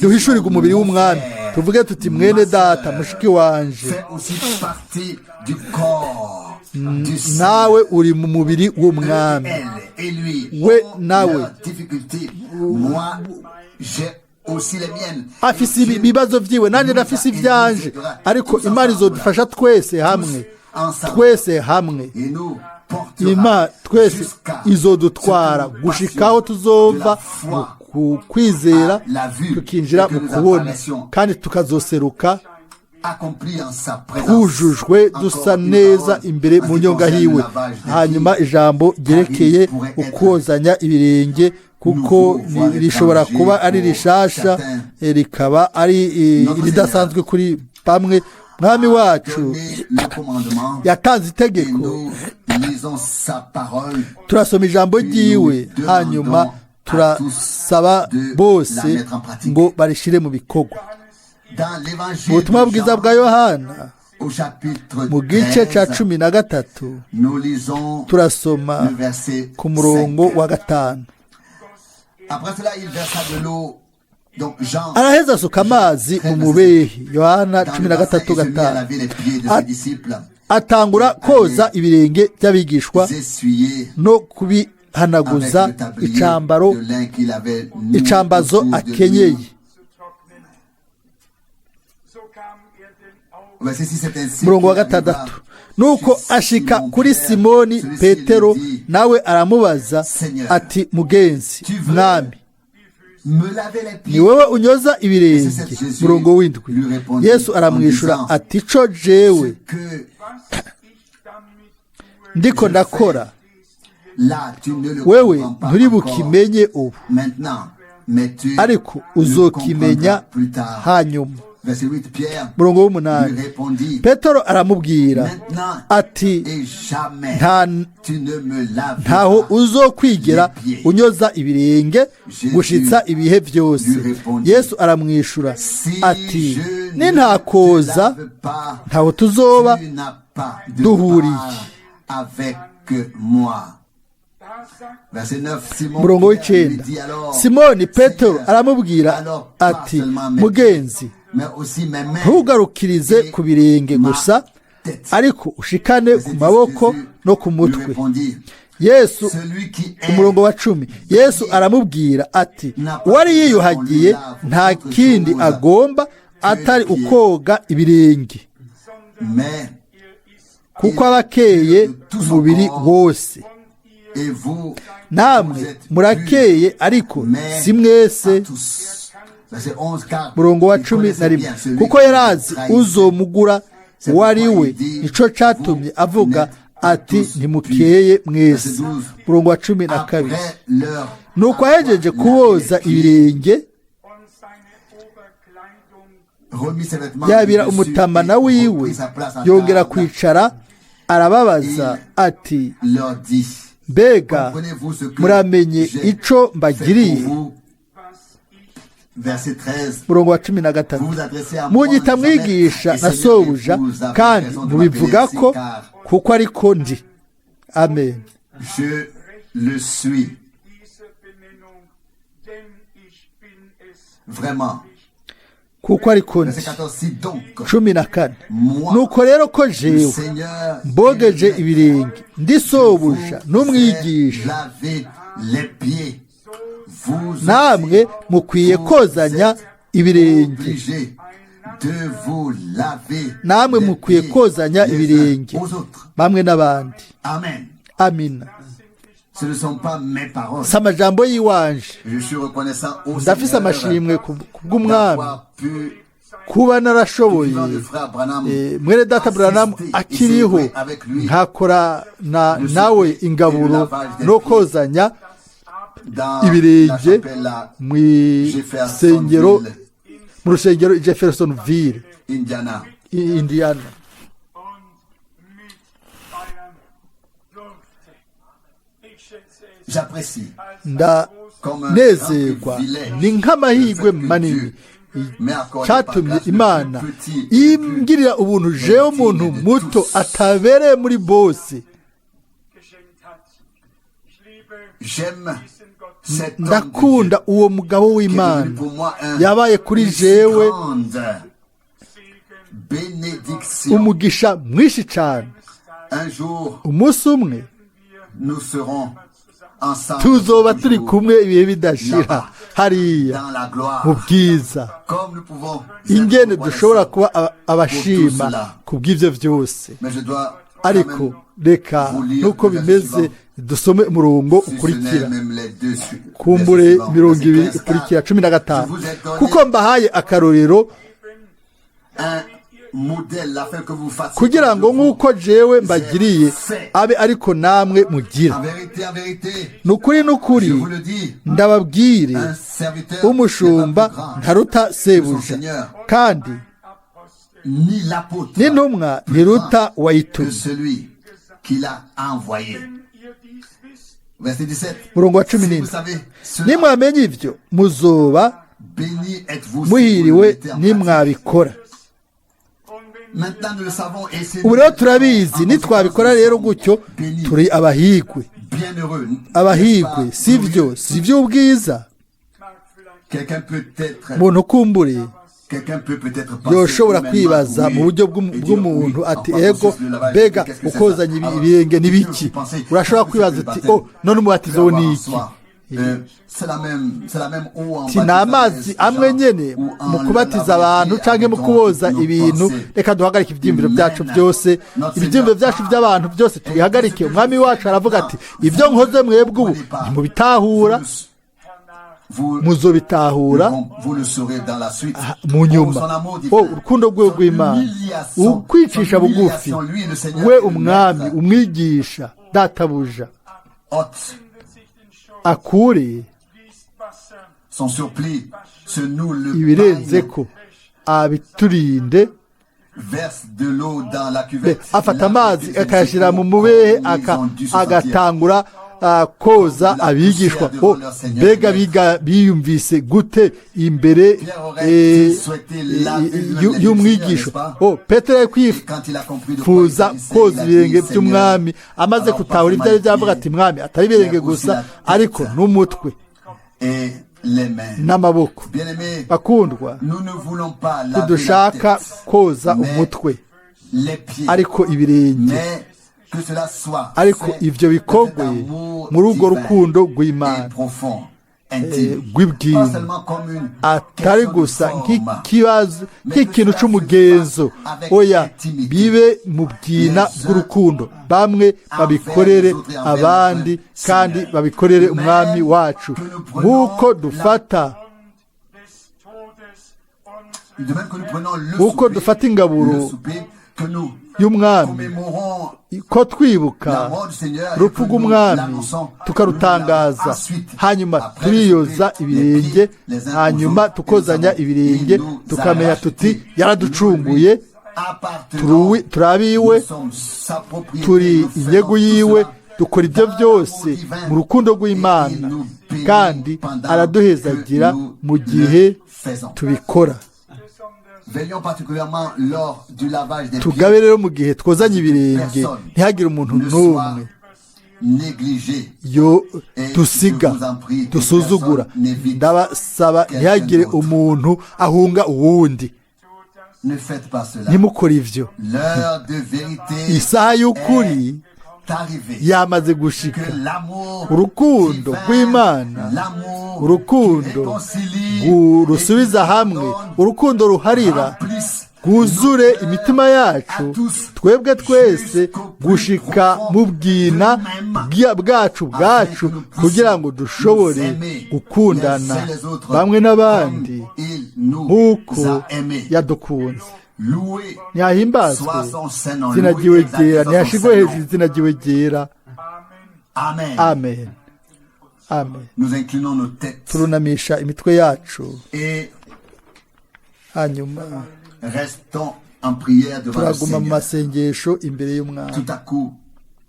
duhishurirwe umubiri w'Umwami, tuvuge tuti: "Mwene data, mushiki wanje, Fait aussi partie du corps du Seigneur. nawe uri mu mubiri w'Umwami." Elle et lui We ont nawe. leurs difficultés. Moi, j'ai aussi les miennes. Afise ibibazo vyiwe, nanjye ndafise ivyanje, ariko Imana izodufasha twese hamwe, twese hamwe. Et nous portera Ima twese jusqu'à izodutwara ce que nous gushikaho passions tuzova de la mu foi kwizera à la vue tukinjira et que mu nous kubona, apparaissions kandi tukazoseruka accomplis en sa présence. twujujwe, Encore dusa une neza parole imbere en mu ce qui nyonga concerne le hiwe. lavage des Hanyuma pieds. ijambo ryerekeye Car il pourrait être ukozanya ibirenge, kuko nouveau, voire rishobora étranger kuba ari pour rishasha, certains. rikaba ari Notre ridasanzwe kuri bamwe. Mwami wacu Donner le commandement yatanze et itegeko, nous lisons sa parole. Turasoma ijambo Puis ryiwe, nous hanyuma demandons à turasaba tous de bose la mettre en pratique. Ngo barishire mu bikorwa. Dans l'évangile Mu butumwa de bwiza Jean, bwa Yohana, au chapitre mu gice ca 13, 13, nous lisons turasoma le verset ku murongo 5. wa 5. Après cela, il versa de l'eau. Donc Jean, Araheza asuka amazi mu mubehe. Yohana dans cumi le na bassin, gatatu et se mit à 5. laver les pieds de ses disciples, Atangura koza ibirenge by'abigishwa essuyer no avec kubihanaguza le tablier icambaro de lin qu'il avait noué icambazo autour de akenyeye. lui. Zu trocknen. So kam er denn auch Verset 6, c'est ainsi Murongo wa qu'il arriva 6, nuko chez ashika Simon kuri Pierre. Simoni Celui-ci Petero, lui dit, nawe aramubaza Seigneur, ati: "Mugenzi, tu veux Mwami, me laver les pieds?" ni wowe unyoza ibirenge?" Murongo w'7, Yesu aramwishura ati: "Ico jewe Ce que was ich damit tue, ndiko ndakora, là, tu ne le wewe comprends pas nturi encore bukimenye ubu, maintenant, mais tu ariko le uzokimenya comprendras plus tard. hanyuma." Verset 8, Pierre Murongo lui w'8, répondit, Petero aramubwira maintenant ati: et jamais "Nta tu ne me ntaho laveras uzokwigera unyoza ibirenge gushitsa ibihe byose." Yesu aramwishura Si ati: je ne te "Nintakoza, lave pas, ntaho tuzoba tu n'as pas de duhuriye." part avec moi. Da sagt Verset 9, Simon Murongo Pierre lui w'9, dit alors, Simoni Petero Seigneur, aramubwira alors pas ati: seulement mes "Mugenzi, pieds, mais aussi mes mains ntugarukirize ku birenge ma gusa, tête." ariko ushikane Verset ku 10, maboko Jésus no ku lui mutwe." répondit, Yesu, celui qui est umurongo wa 10, Yesu aramubwira ati: "Uwari yiyuhagiye nta kindi agomba atari ukoga ibirenge, mais kuko aba akeye umubiri wose. Et vous, Namwe vous êtes murakeye, ariko purs, mais si mwese." pas tous. Verset 11, car Murongo wa il cumi connaissait na rimwe, bien celui kuko qui yari azi trahissait. uzomugura uwo ari we, nico catumye avuga ati: "Ntimukeye mwese." Murongo wa 12, Après leur nuko ahejeje avoir kuboza lavé les pieds, ibirenge, und seine Oberkleidung remit ses vêtements yabira du dessus umutamana et wiwe, reprit sa place à yongera table. kwicara, arababaza ati: Leur dit, "Mbega comprenez-vous ce que muramenye j'ai ico fait mbagiriye?" pour vous? was ich Verset 13, Murongo wa 13, vous vous adressez à moi munyita en disant, mwigisha Maître na et Seigneur, et sobuja, vous avez kandi raison de mubivuga m'appeler ko ainsi, car kuko ariko ndi. Amen. je le suis diese Benennung, denn ich bin es vraiment. Kuko ariko ndi. Verset 14, si donc 14, moi, nuko rero ko le jewe Seigneur, mbogeje et le Maître, ibirenge, ndi sobuja vous n'umwigisha, ai lavé les pieds, vous aussi, namwe mukwiye vous kozanya êtes ibirenge. obligés de vous laver Namwe les mukwiye pieds kozanya les uns ibirenge aux autres. bamwe n'abandi. Amen. Amina. Ce ne sont pas mes paroles. Si amajambo y'iwanje. Je suis reconnaissant au Ndafise Seigneur amashimwe ku bw'Umwami d'avoir pu Kuba narashoboye, Vivant le frère Branham, mwene data Branham assister et akiriho, célébrer avec lui nkakorana nawe ingaburo no kozanya dans la ibirenge chapelle à mu isengero, mu rusengero i Jeffersonville, Indiana. Indiana. Und mitfeiern durfte. Ich schätze es J'apprécie als comme un grand Ndanezerwa, privilège ni nk'amahirwe le fait que manini Dieu m'ait accordé par cyatumye grâce le Imana plus petit et le plus ingirira ubuntu, jewe umuntu muto atabereye muri bose. geschenkt hat. Ich liebe J'aime diesen Gott. cet homme de Dieu Ndakunda uwo mugabo qui est w'Imana devenu pour moi yabaye kuri une si jewe grande Segen bénédiction. umugisha mwinshi cyane. Un jour, Umunsi umwe nous serons ensemble tuzoba turi toujours kumwe ibihe bidashira hariya dans la gloire. mu bwiza. Comme nous pouvons Ingene être dushobora reconnaissants. kuba abashima ku bw'ibyo byose. Mais je dois quand Ariko même, reka nuko bimeze dusome umurongo si ce ukurikira, n'est même les deux kumbure les suivants, mirongo verset ibiri 15, ikurikira, 15: Je vous ai donné kuko mbahaye akarorero un modèle afin que vous fassiez kugira ngo comme je vous. nk'uko jewe mbagiriye abe ariko namwe mugira. En vérité, en vérité, Ni ukuri, ni ukuri, je vous le dis, ndababwire, un serviteur n'est pas umushumba plus grand ntaruta que son sebuja, Seigneur, kandi ni l'apôtre n'intumwa ntiruta que uwayitumye. celui qui l'a envoyé. Wenn ihr dies wisst, Verset 17. Murongo wa cumi Si vous n'indwi: savez cela, nimwamenya ibyo muzoba béni êtes-vous si vous le muhiriwe mettez en pratique. nimwabikora. und wenn Maintenant, nous le savons et c'est Ubu rero turabizi, nitwabikora rero gutyo béni, turi abahigwe, bienheureux. abahigwe. N'est-ce Si pas byo, si by'ubwiza? mag vielleicht Quelqu'un peut être, Umuntu kumbure quelqu'un peut peut-être penser yoshobora humainement, kwibaza oui, mu buryo et dire, bw'umuntu oui, ati en quoi ego, consiste le lavage des mbega pieds, qu'est-ce que c'est ukozanya ça? Alors, ibirenge tu peux n'ibiki? aussi penser, Urashobora qu'est-ce que kwibaza c'est que uti le baptême? oh, none umubatizo Peut wo avoir ni en iki? soi. C'est la même eau en Ati ni baptisant amazi les amwe gens nyene ou en mu leur kubatiza lavant les abantu pieds, canke mu admettons kuboza nos ibintu. pensées Reka duhagarike ivyiyumviro byacu humaines. byose, Notre ibyiyumviro Seigneur byacu by'abantu byose tubihagarike. Umwami wacu aravuga ati ibyo nkoze mwebwe ubu ntimubitahura, Vous, muzobitahura vous le saurez dans la suite. Mu nyuma. Oh, son amour divin, Oh, urukundo rwe son rw'Imana, humiliation, ukwicisha son bugufi humiliation, lui, le Seigneur we, et le umwami, Maître, umwigisha, databuja, ôte findet sich den Schutz, akure gießt Wasser son surplis, se noue le ibirenze pagne, ko abiturinde. Verse de l'eau dans la cuvette. Afata Lave amazi les pieds akayashyira mu des mubehe disciples comme ils ont dû se sentir. agatangura koza abigishwa. Oh, mbega biga biyumvise gute imbere y'umwigisha! Oh, Petero yari Et quand il a compris de quoi il kwifuza s'agissait, koza il a dit, ibirenge Seigneur, by'umwami. Amaze alors gutahura pas ibyo ari byo, avuga seulement ati mwami, atari ibirenge gusa ariko n'umutwe et les mains. n'amaboko. Bien-aimés, Bakundwa, nous ne voulons pas laver la ntidushaka tête, koza mais umutwe les pieds, ariko ibirenge. Mais que cela soit Ariko fait ibyo dans cet bikorwe amour muri urwo divin rukundo et rw'Imana profond, intime. rw'ibwina, Pas seulement comme une atari question de gusa forme, nk'ikibazo, nk'ikintu c'umugenzo. Oya, bibe mu bwina bw'urukundo, bamwe babikorere abandi kandi babikorere umwami wacu nk'uko dufata des Todes unseres de même que nous prenons le nk'uko souper, dufata ingaburo le souper, que nous y'umwami, commémorons ko twibuka la mort du Seigneur et urupfu que nous rw'umwami l'annonçons, nous tukarutangaza, l'avons ensuite, hanyuma après le turiyoza souper, les ibirenge, pieds les uns aux hanyuma autres, tukozanya et nous ibirenge, avons- il nous a tukamenya rachetés. tuti yaraducunguye, Nous lui appartenons. turi abiwe, Nous sommes sa propriété. turi Nous faisons inyegu tout yiwe, cela dukora ibyo dans byose l'amour divin. mu rukundo Et rw'Imana, il nous bénit kandi pendant araduhezagira que nous mu le gihe faisons. tubikora. Besonders Veillons particulièrement lors du lavage des Tugabe pieds, rero mu gihe twozanye ibirenge, ntihagire umuntu ne soit n'umwe négligé. yo dusiga, dusuzugura. Ndabasaba ntihagire umuntu ahunga uwundi. Ne faites pas cela. Ntimukore ivyo. L'heure de vérité Isaha y'ukuri est arrivée. yamaze gushika. Que l'amour Urukundo divin, rw'Imana, l'amour qui urukundo réconcilie rusubiza et qui hamwe, pardonne, urukundo ruharira, remplisse rwuzure nos cœurs imitima yacu à tous twebwe twese jusqu'au plus gushika profond mu bwina de nous-mêmes, bwacu bwacu, afin que nous puissions kugira ngo dushobore nous aimer gukundana les uns les autres bamwe n'abandi comme il nous nk'uko a aimés. Yadukunze. Loué Ntiyahimbazwe soit son saint nom. izina Loué, ryiwe exalté ryera, soit son ntiyashirwe saint hejuru nom. izina ryiwe ryera. Amen. Amen, amen. Nous inclinons nos têtes Turunamisha imitwe yacu, et hanyuma restons en prière devant le turaguma mu Seigneur. masengesho imbere y'Umwami. Tout à coup,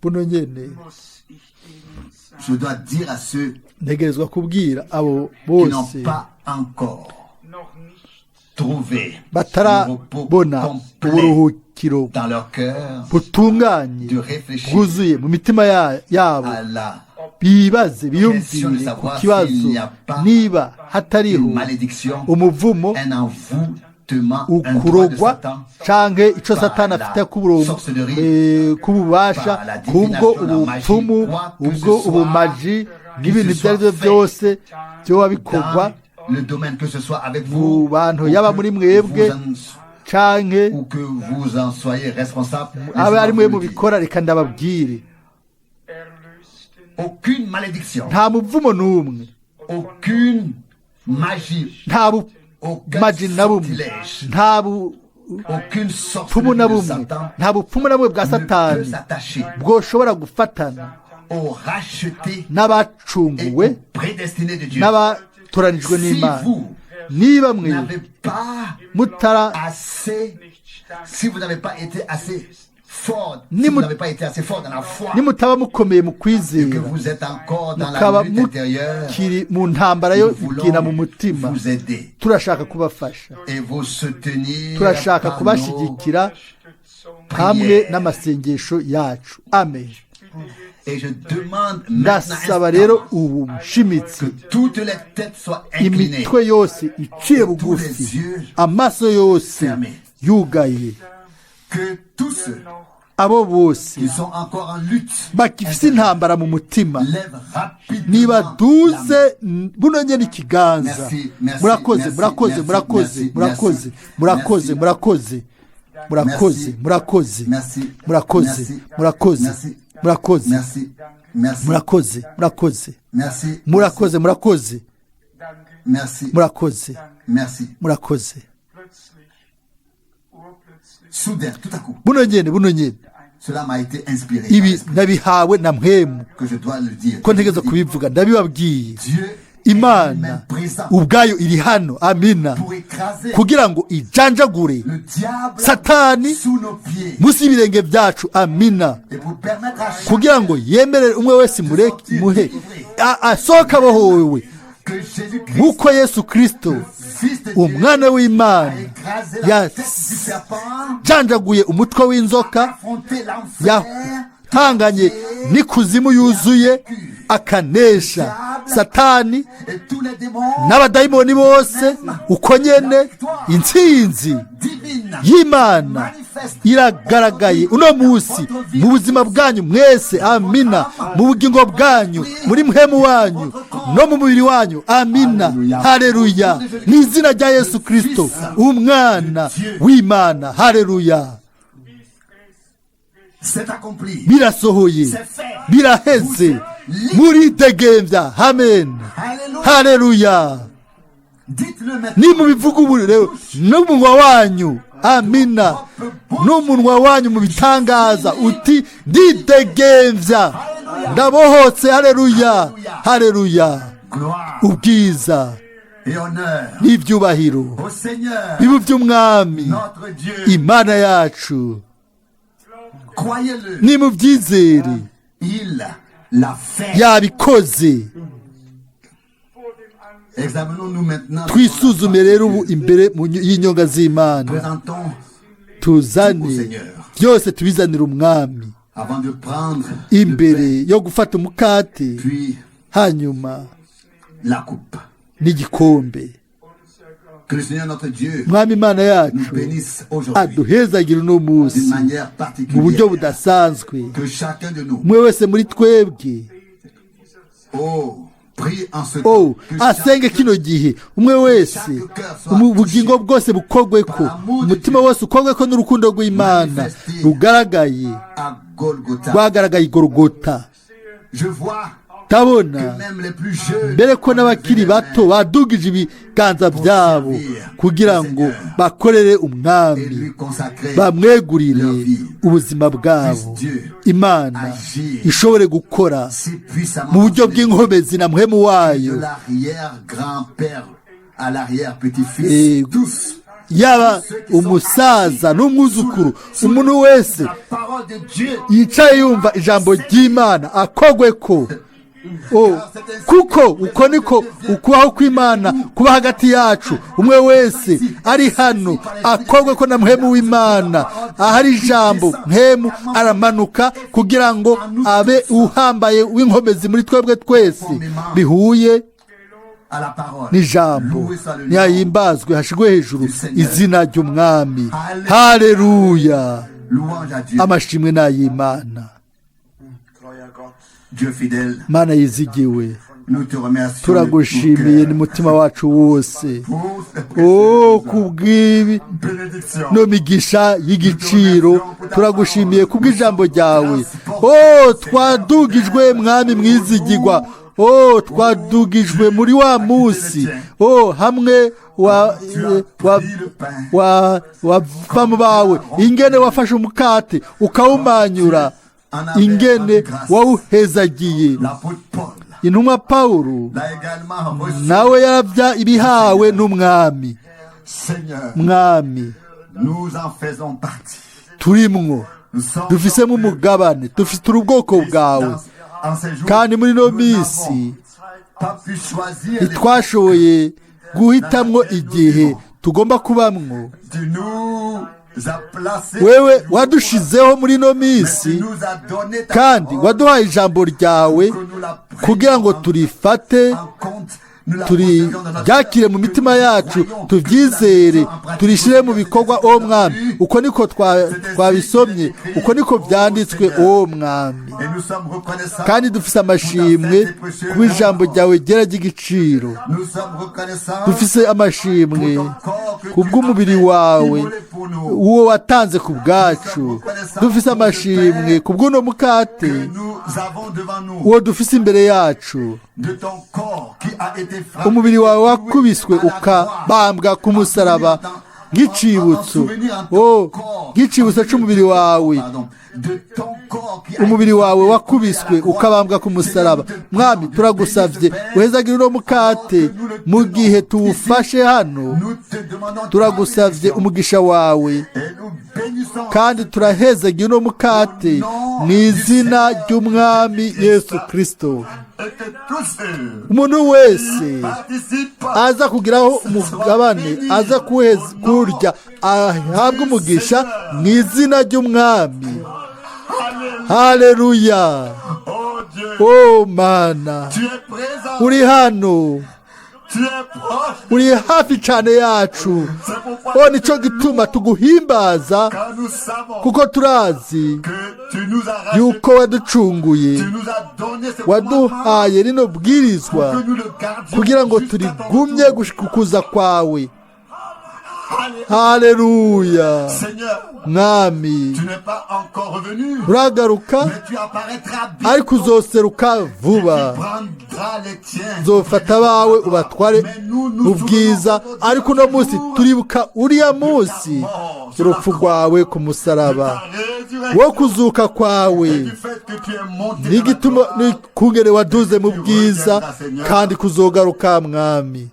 Buno nyene Muss ich denen sagen, je dois dire à ceux ntegerezwa kubwira abo qui bose n'ont pas encore noch nicht trouvé le repos batarabona complet uburuhukiro dans leur cœur butunganye de réfléchir bwuzuye mu mitima yabo, à la bibaze, biyumvire ku kibazo niba hatariho une malédiction, umuvumo, un envoûtement, un droit de ukurogwa Satan, canke ico Satani afite k'ububasha kubwo ubupfumu, ubwo ubumaji n'ibintu ibyo ari byo byose byoba bikorwa dans le domaine, que ce soit avec mu vous bantu, ou yaba que muri mwebwe vous en- canke ou que vous en soyez responsable, abe laissez-moi ari mwe vous le dire. mubikora. Reka ndababwire, erlösten Aucune malédiction, nta muvumo n'umwe, aucune magie, nta aucun bumaji na bumwe, sortilège, nta aucune bupfumu na sorcellerie de bumwe, Satan nta bupfumu na bumwe bwa ne peut Satani s'attacher bwoshobora gufatana au racheté et n'abacunguwe au prédestiné de Dieu. N'abatoranijwe Si n'Imana. vous Niba mwe n'avez pas mutara assez, nicht stark si vous n'avez pas été assez fort, si Ni vous mu- n'avez pas été assez fort dans la foi, nimutaba mukomeye mu que kwizera, vous êtes encore dans la mukaba lutte intérieure, mukiri mu ntambara yo nous kubwira mu voulons mutima, vous aider turashaka kubafasha, et vous soutenir turashaka par nos kubashyigikira hamwe prières. N'amasengesho yacu. Amen. Et je demande maintenant Ndasaba rero instamment ubu nshimitse que toutes les têtes soient inclinées, imitwe yose iciye bugufi, amaso yose yugaye, que tous ceux abo bose qui sont encore en lutte bagifise intambara mu mutima lèvent rapidement nibaduze la main. Buno nyene ikiganza. Merci, merci, Murakoze, merci, murakoze, merci, murakoze, merci, murakoze, merci, murakoze, merci. Murakoze, murakoze, Merci, murakoze, merci, murakoze, merci, murakoze, merci, murakoze, merci, merci, murakoze, murakoze, merci, murakoze, murakoze, Danke, merci, murakoze, merci. Murakoze. Plötzlich, urplötzlich, Soudain, tout à coup, Buno nyene, buno nyene, cela m'a été inspiré par ibi l'Esprit, nabihawe na Mpwemu que je dois le dire. ko ntegereza kubivuga. Ndabibabwiye, Dieu est Imana lui-même présent ubwayo iri hano, amina, pour écraser kugira ngo ijanjagure le diable Satani sous nos pieds munsi y'ibirenge byacu, amina, et pour permettre à chacun kugira ngo yemerere umwe wese mureke muhe asohoke abohowe, que Jésus-Christ, nk'uko Yesu Kirisito, Fils de Dieu, umwana w'Imana, a écrasé la tête du serpent, yajanjaguye umutwe w'inzoka, affronté l'enfer, yahanganye n'ikuzimu yuzuye, akanesha Satani et tous les démons n'abadayimoni bose uko nyene. Intsinzi divine y'Imana iragaragaye uno munsi mu buzima bwanyu mwese, amina, mu bugingo bwanyu, muri muhemu wanyu no mu mubiri wanyu, amina. Hareruya! Mu izina rya Yesu Kirisito, umwana w'Imana, hareruya! C'est accompli. Birasohoye, C'est fait. biraheze, muridegembya, amen. Alléluia. Hareruya! Dites-le maintenant. Nimubivuga ubu rero n'umunwa wanyu, amina, n'umunwa wanyu mu bitangaza uti: "Ndidegembya, ndabohotse." Hareruya, hareruya! Gloire Ubwiza et honneur n'ibyubahiro au Seigneur, bibu by'Umwami, notre Dieu. Imana yacu. Croyez-le. Nimubyizere. Il l'a fait. Yabikoze. Vor dem Angesicht Examinons-nous maintenant. Twisuzume rero ubu imbere y'inyonga z'Imana. Présentons Tuzane byose, tubizanire Umwami avant de prendre le imbere pain, yo gufata umukate, puis hanyuma la coupe. N'igikombe. Que le Seigneur notre Dieu Mwami Imana nous yacu bénisse aujourd'hui aduhezagire uno munsi d'une manière mu buryo particulière. Budasanzwe. Que chacun de nous, Umwe wese muri twebwe, oh, prie en ce oh, temps. Que asenge chacun kino gihe, umwe wese ubugingo bwose bukogwe ko umutima wose ukogwe ko n'urukundo rw'Imana rugaragaye, à Golgotha. rwagaragaye i Gorogota. Je vois Ndabona mbere ko n'abakiri bato badugije ibiganza byabo kugira ngo bakorere umwami, bamwegurire ubuzima bwabo, Imana ishobore gukora mu buryo bw'inkomezi na muhemu wayo. Yaba umusaza n'umwuzukuru, umuntu wese yicaye yumva ijambo ry'Imana akogwe ko, kuko uko niko ukubaho kw'Imana kuba hagati yacu. Umwe wese ari hano akogwe ko na muhemu w'Imana. Ahari ijambo, muhemu aramanuka kugira ngo abe uhambaye w'inkomezi muri twebwe twese bihuye n'ijambo. Ntiyahimbazwe, hashigwe hejuru izina ry'umwami. Haleluya! Amashimwe n'ay'Imana. Mana yizigiwe, turagushimiye n'umutima wacu wose kubw'ibi no migisha y'igiciro. Turagushimiye kubw'ijambo ryawe. Twadugijwe mwami mwizigirwa. Twadugijwe muri wa munsi hamwe wa bamu bawe, ingene wafashe umukate ukawumanyura, ingene wawuhezagiye. Intumwa Pawulo nawe yarabya ibihawe n'umwami. Mwami, turimwo, dufisemo umugabane, dufite ubwoko bwawe. Kandi muri ino minsi ntitwashoboye guhitamwo igihe tugomba kubamwo. Wewe wadushizeho muri ino minsi, kandi waduhaye ijambo ryawe kugira ngo turifate, turyakire mu mitima yacu, tubyizere, turishyire mu bikorwa. O mwami, uko niko twabisomye, uko niko byanditswe, o mwami. Kandi dufise amashimwe kuba ijambo ryawe ryera ry'igiciro. Dufise amashimwe kubw'umubiri wawe uwo watanze ku bwacu. Dufise amashimwe kubw'uno mukate uwo dufise imbere yacu. Umubiri wawe wakubiswe ukabambwa ku musaraba nk'icibutso, nk'icibutso cy'umubiri wawe. Umubiri wawe wakubiswe ukabambwa ku musaraba. Mwami, turagusabye uhezagire uno mukate mu gihe tuwufashe hano. Turagusabye umugisha wawe, kandi turahezagira uno mukate mu izina ry'umwami Yesu Kristo. Umuntu wese aza kugiraho umugabane, aza kurya, ahabwa umugisha mu izina ry'umwami. Haleluya! O Mana, uri hano, uri hafi cyane yacu. Nicyo gituma tuguhimbaza, kuko turazi yuko waducunguye, waduhaye rino bwirizwa kugira ngo turigumye kukuza kwawe. Haleluya! Mwami, uragaruka, ariko uzoseruka vuba. Nzofata abawe ubatware mu bwiza. Ariko uno munsi turibuka uriya munsi, urupfu rwawe ku musaraba, wo kuzuka kwawe, n'igituma n'ikungene waduze mu bwiza, kandi kuzogaruka mwami.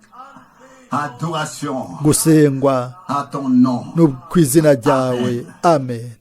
Gusengwa no ku izina ryawe. Amen.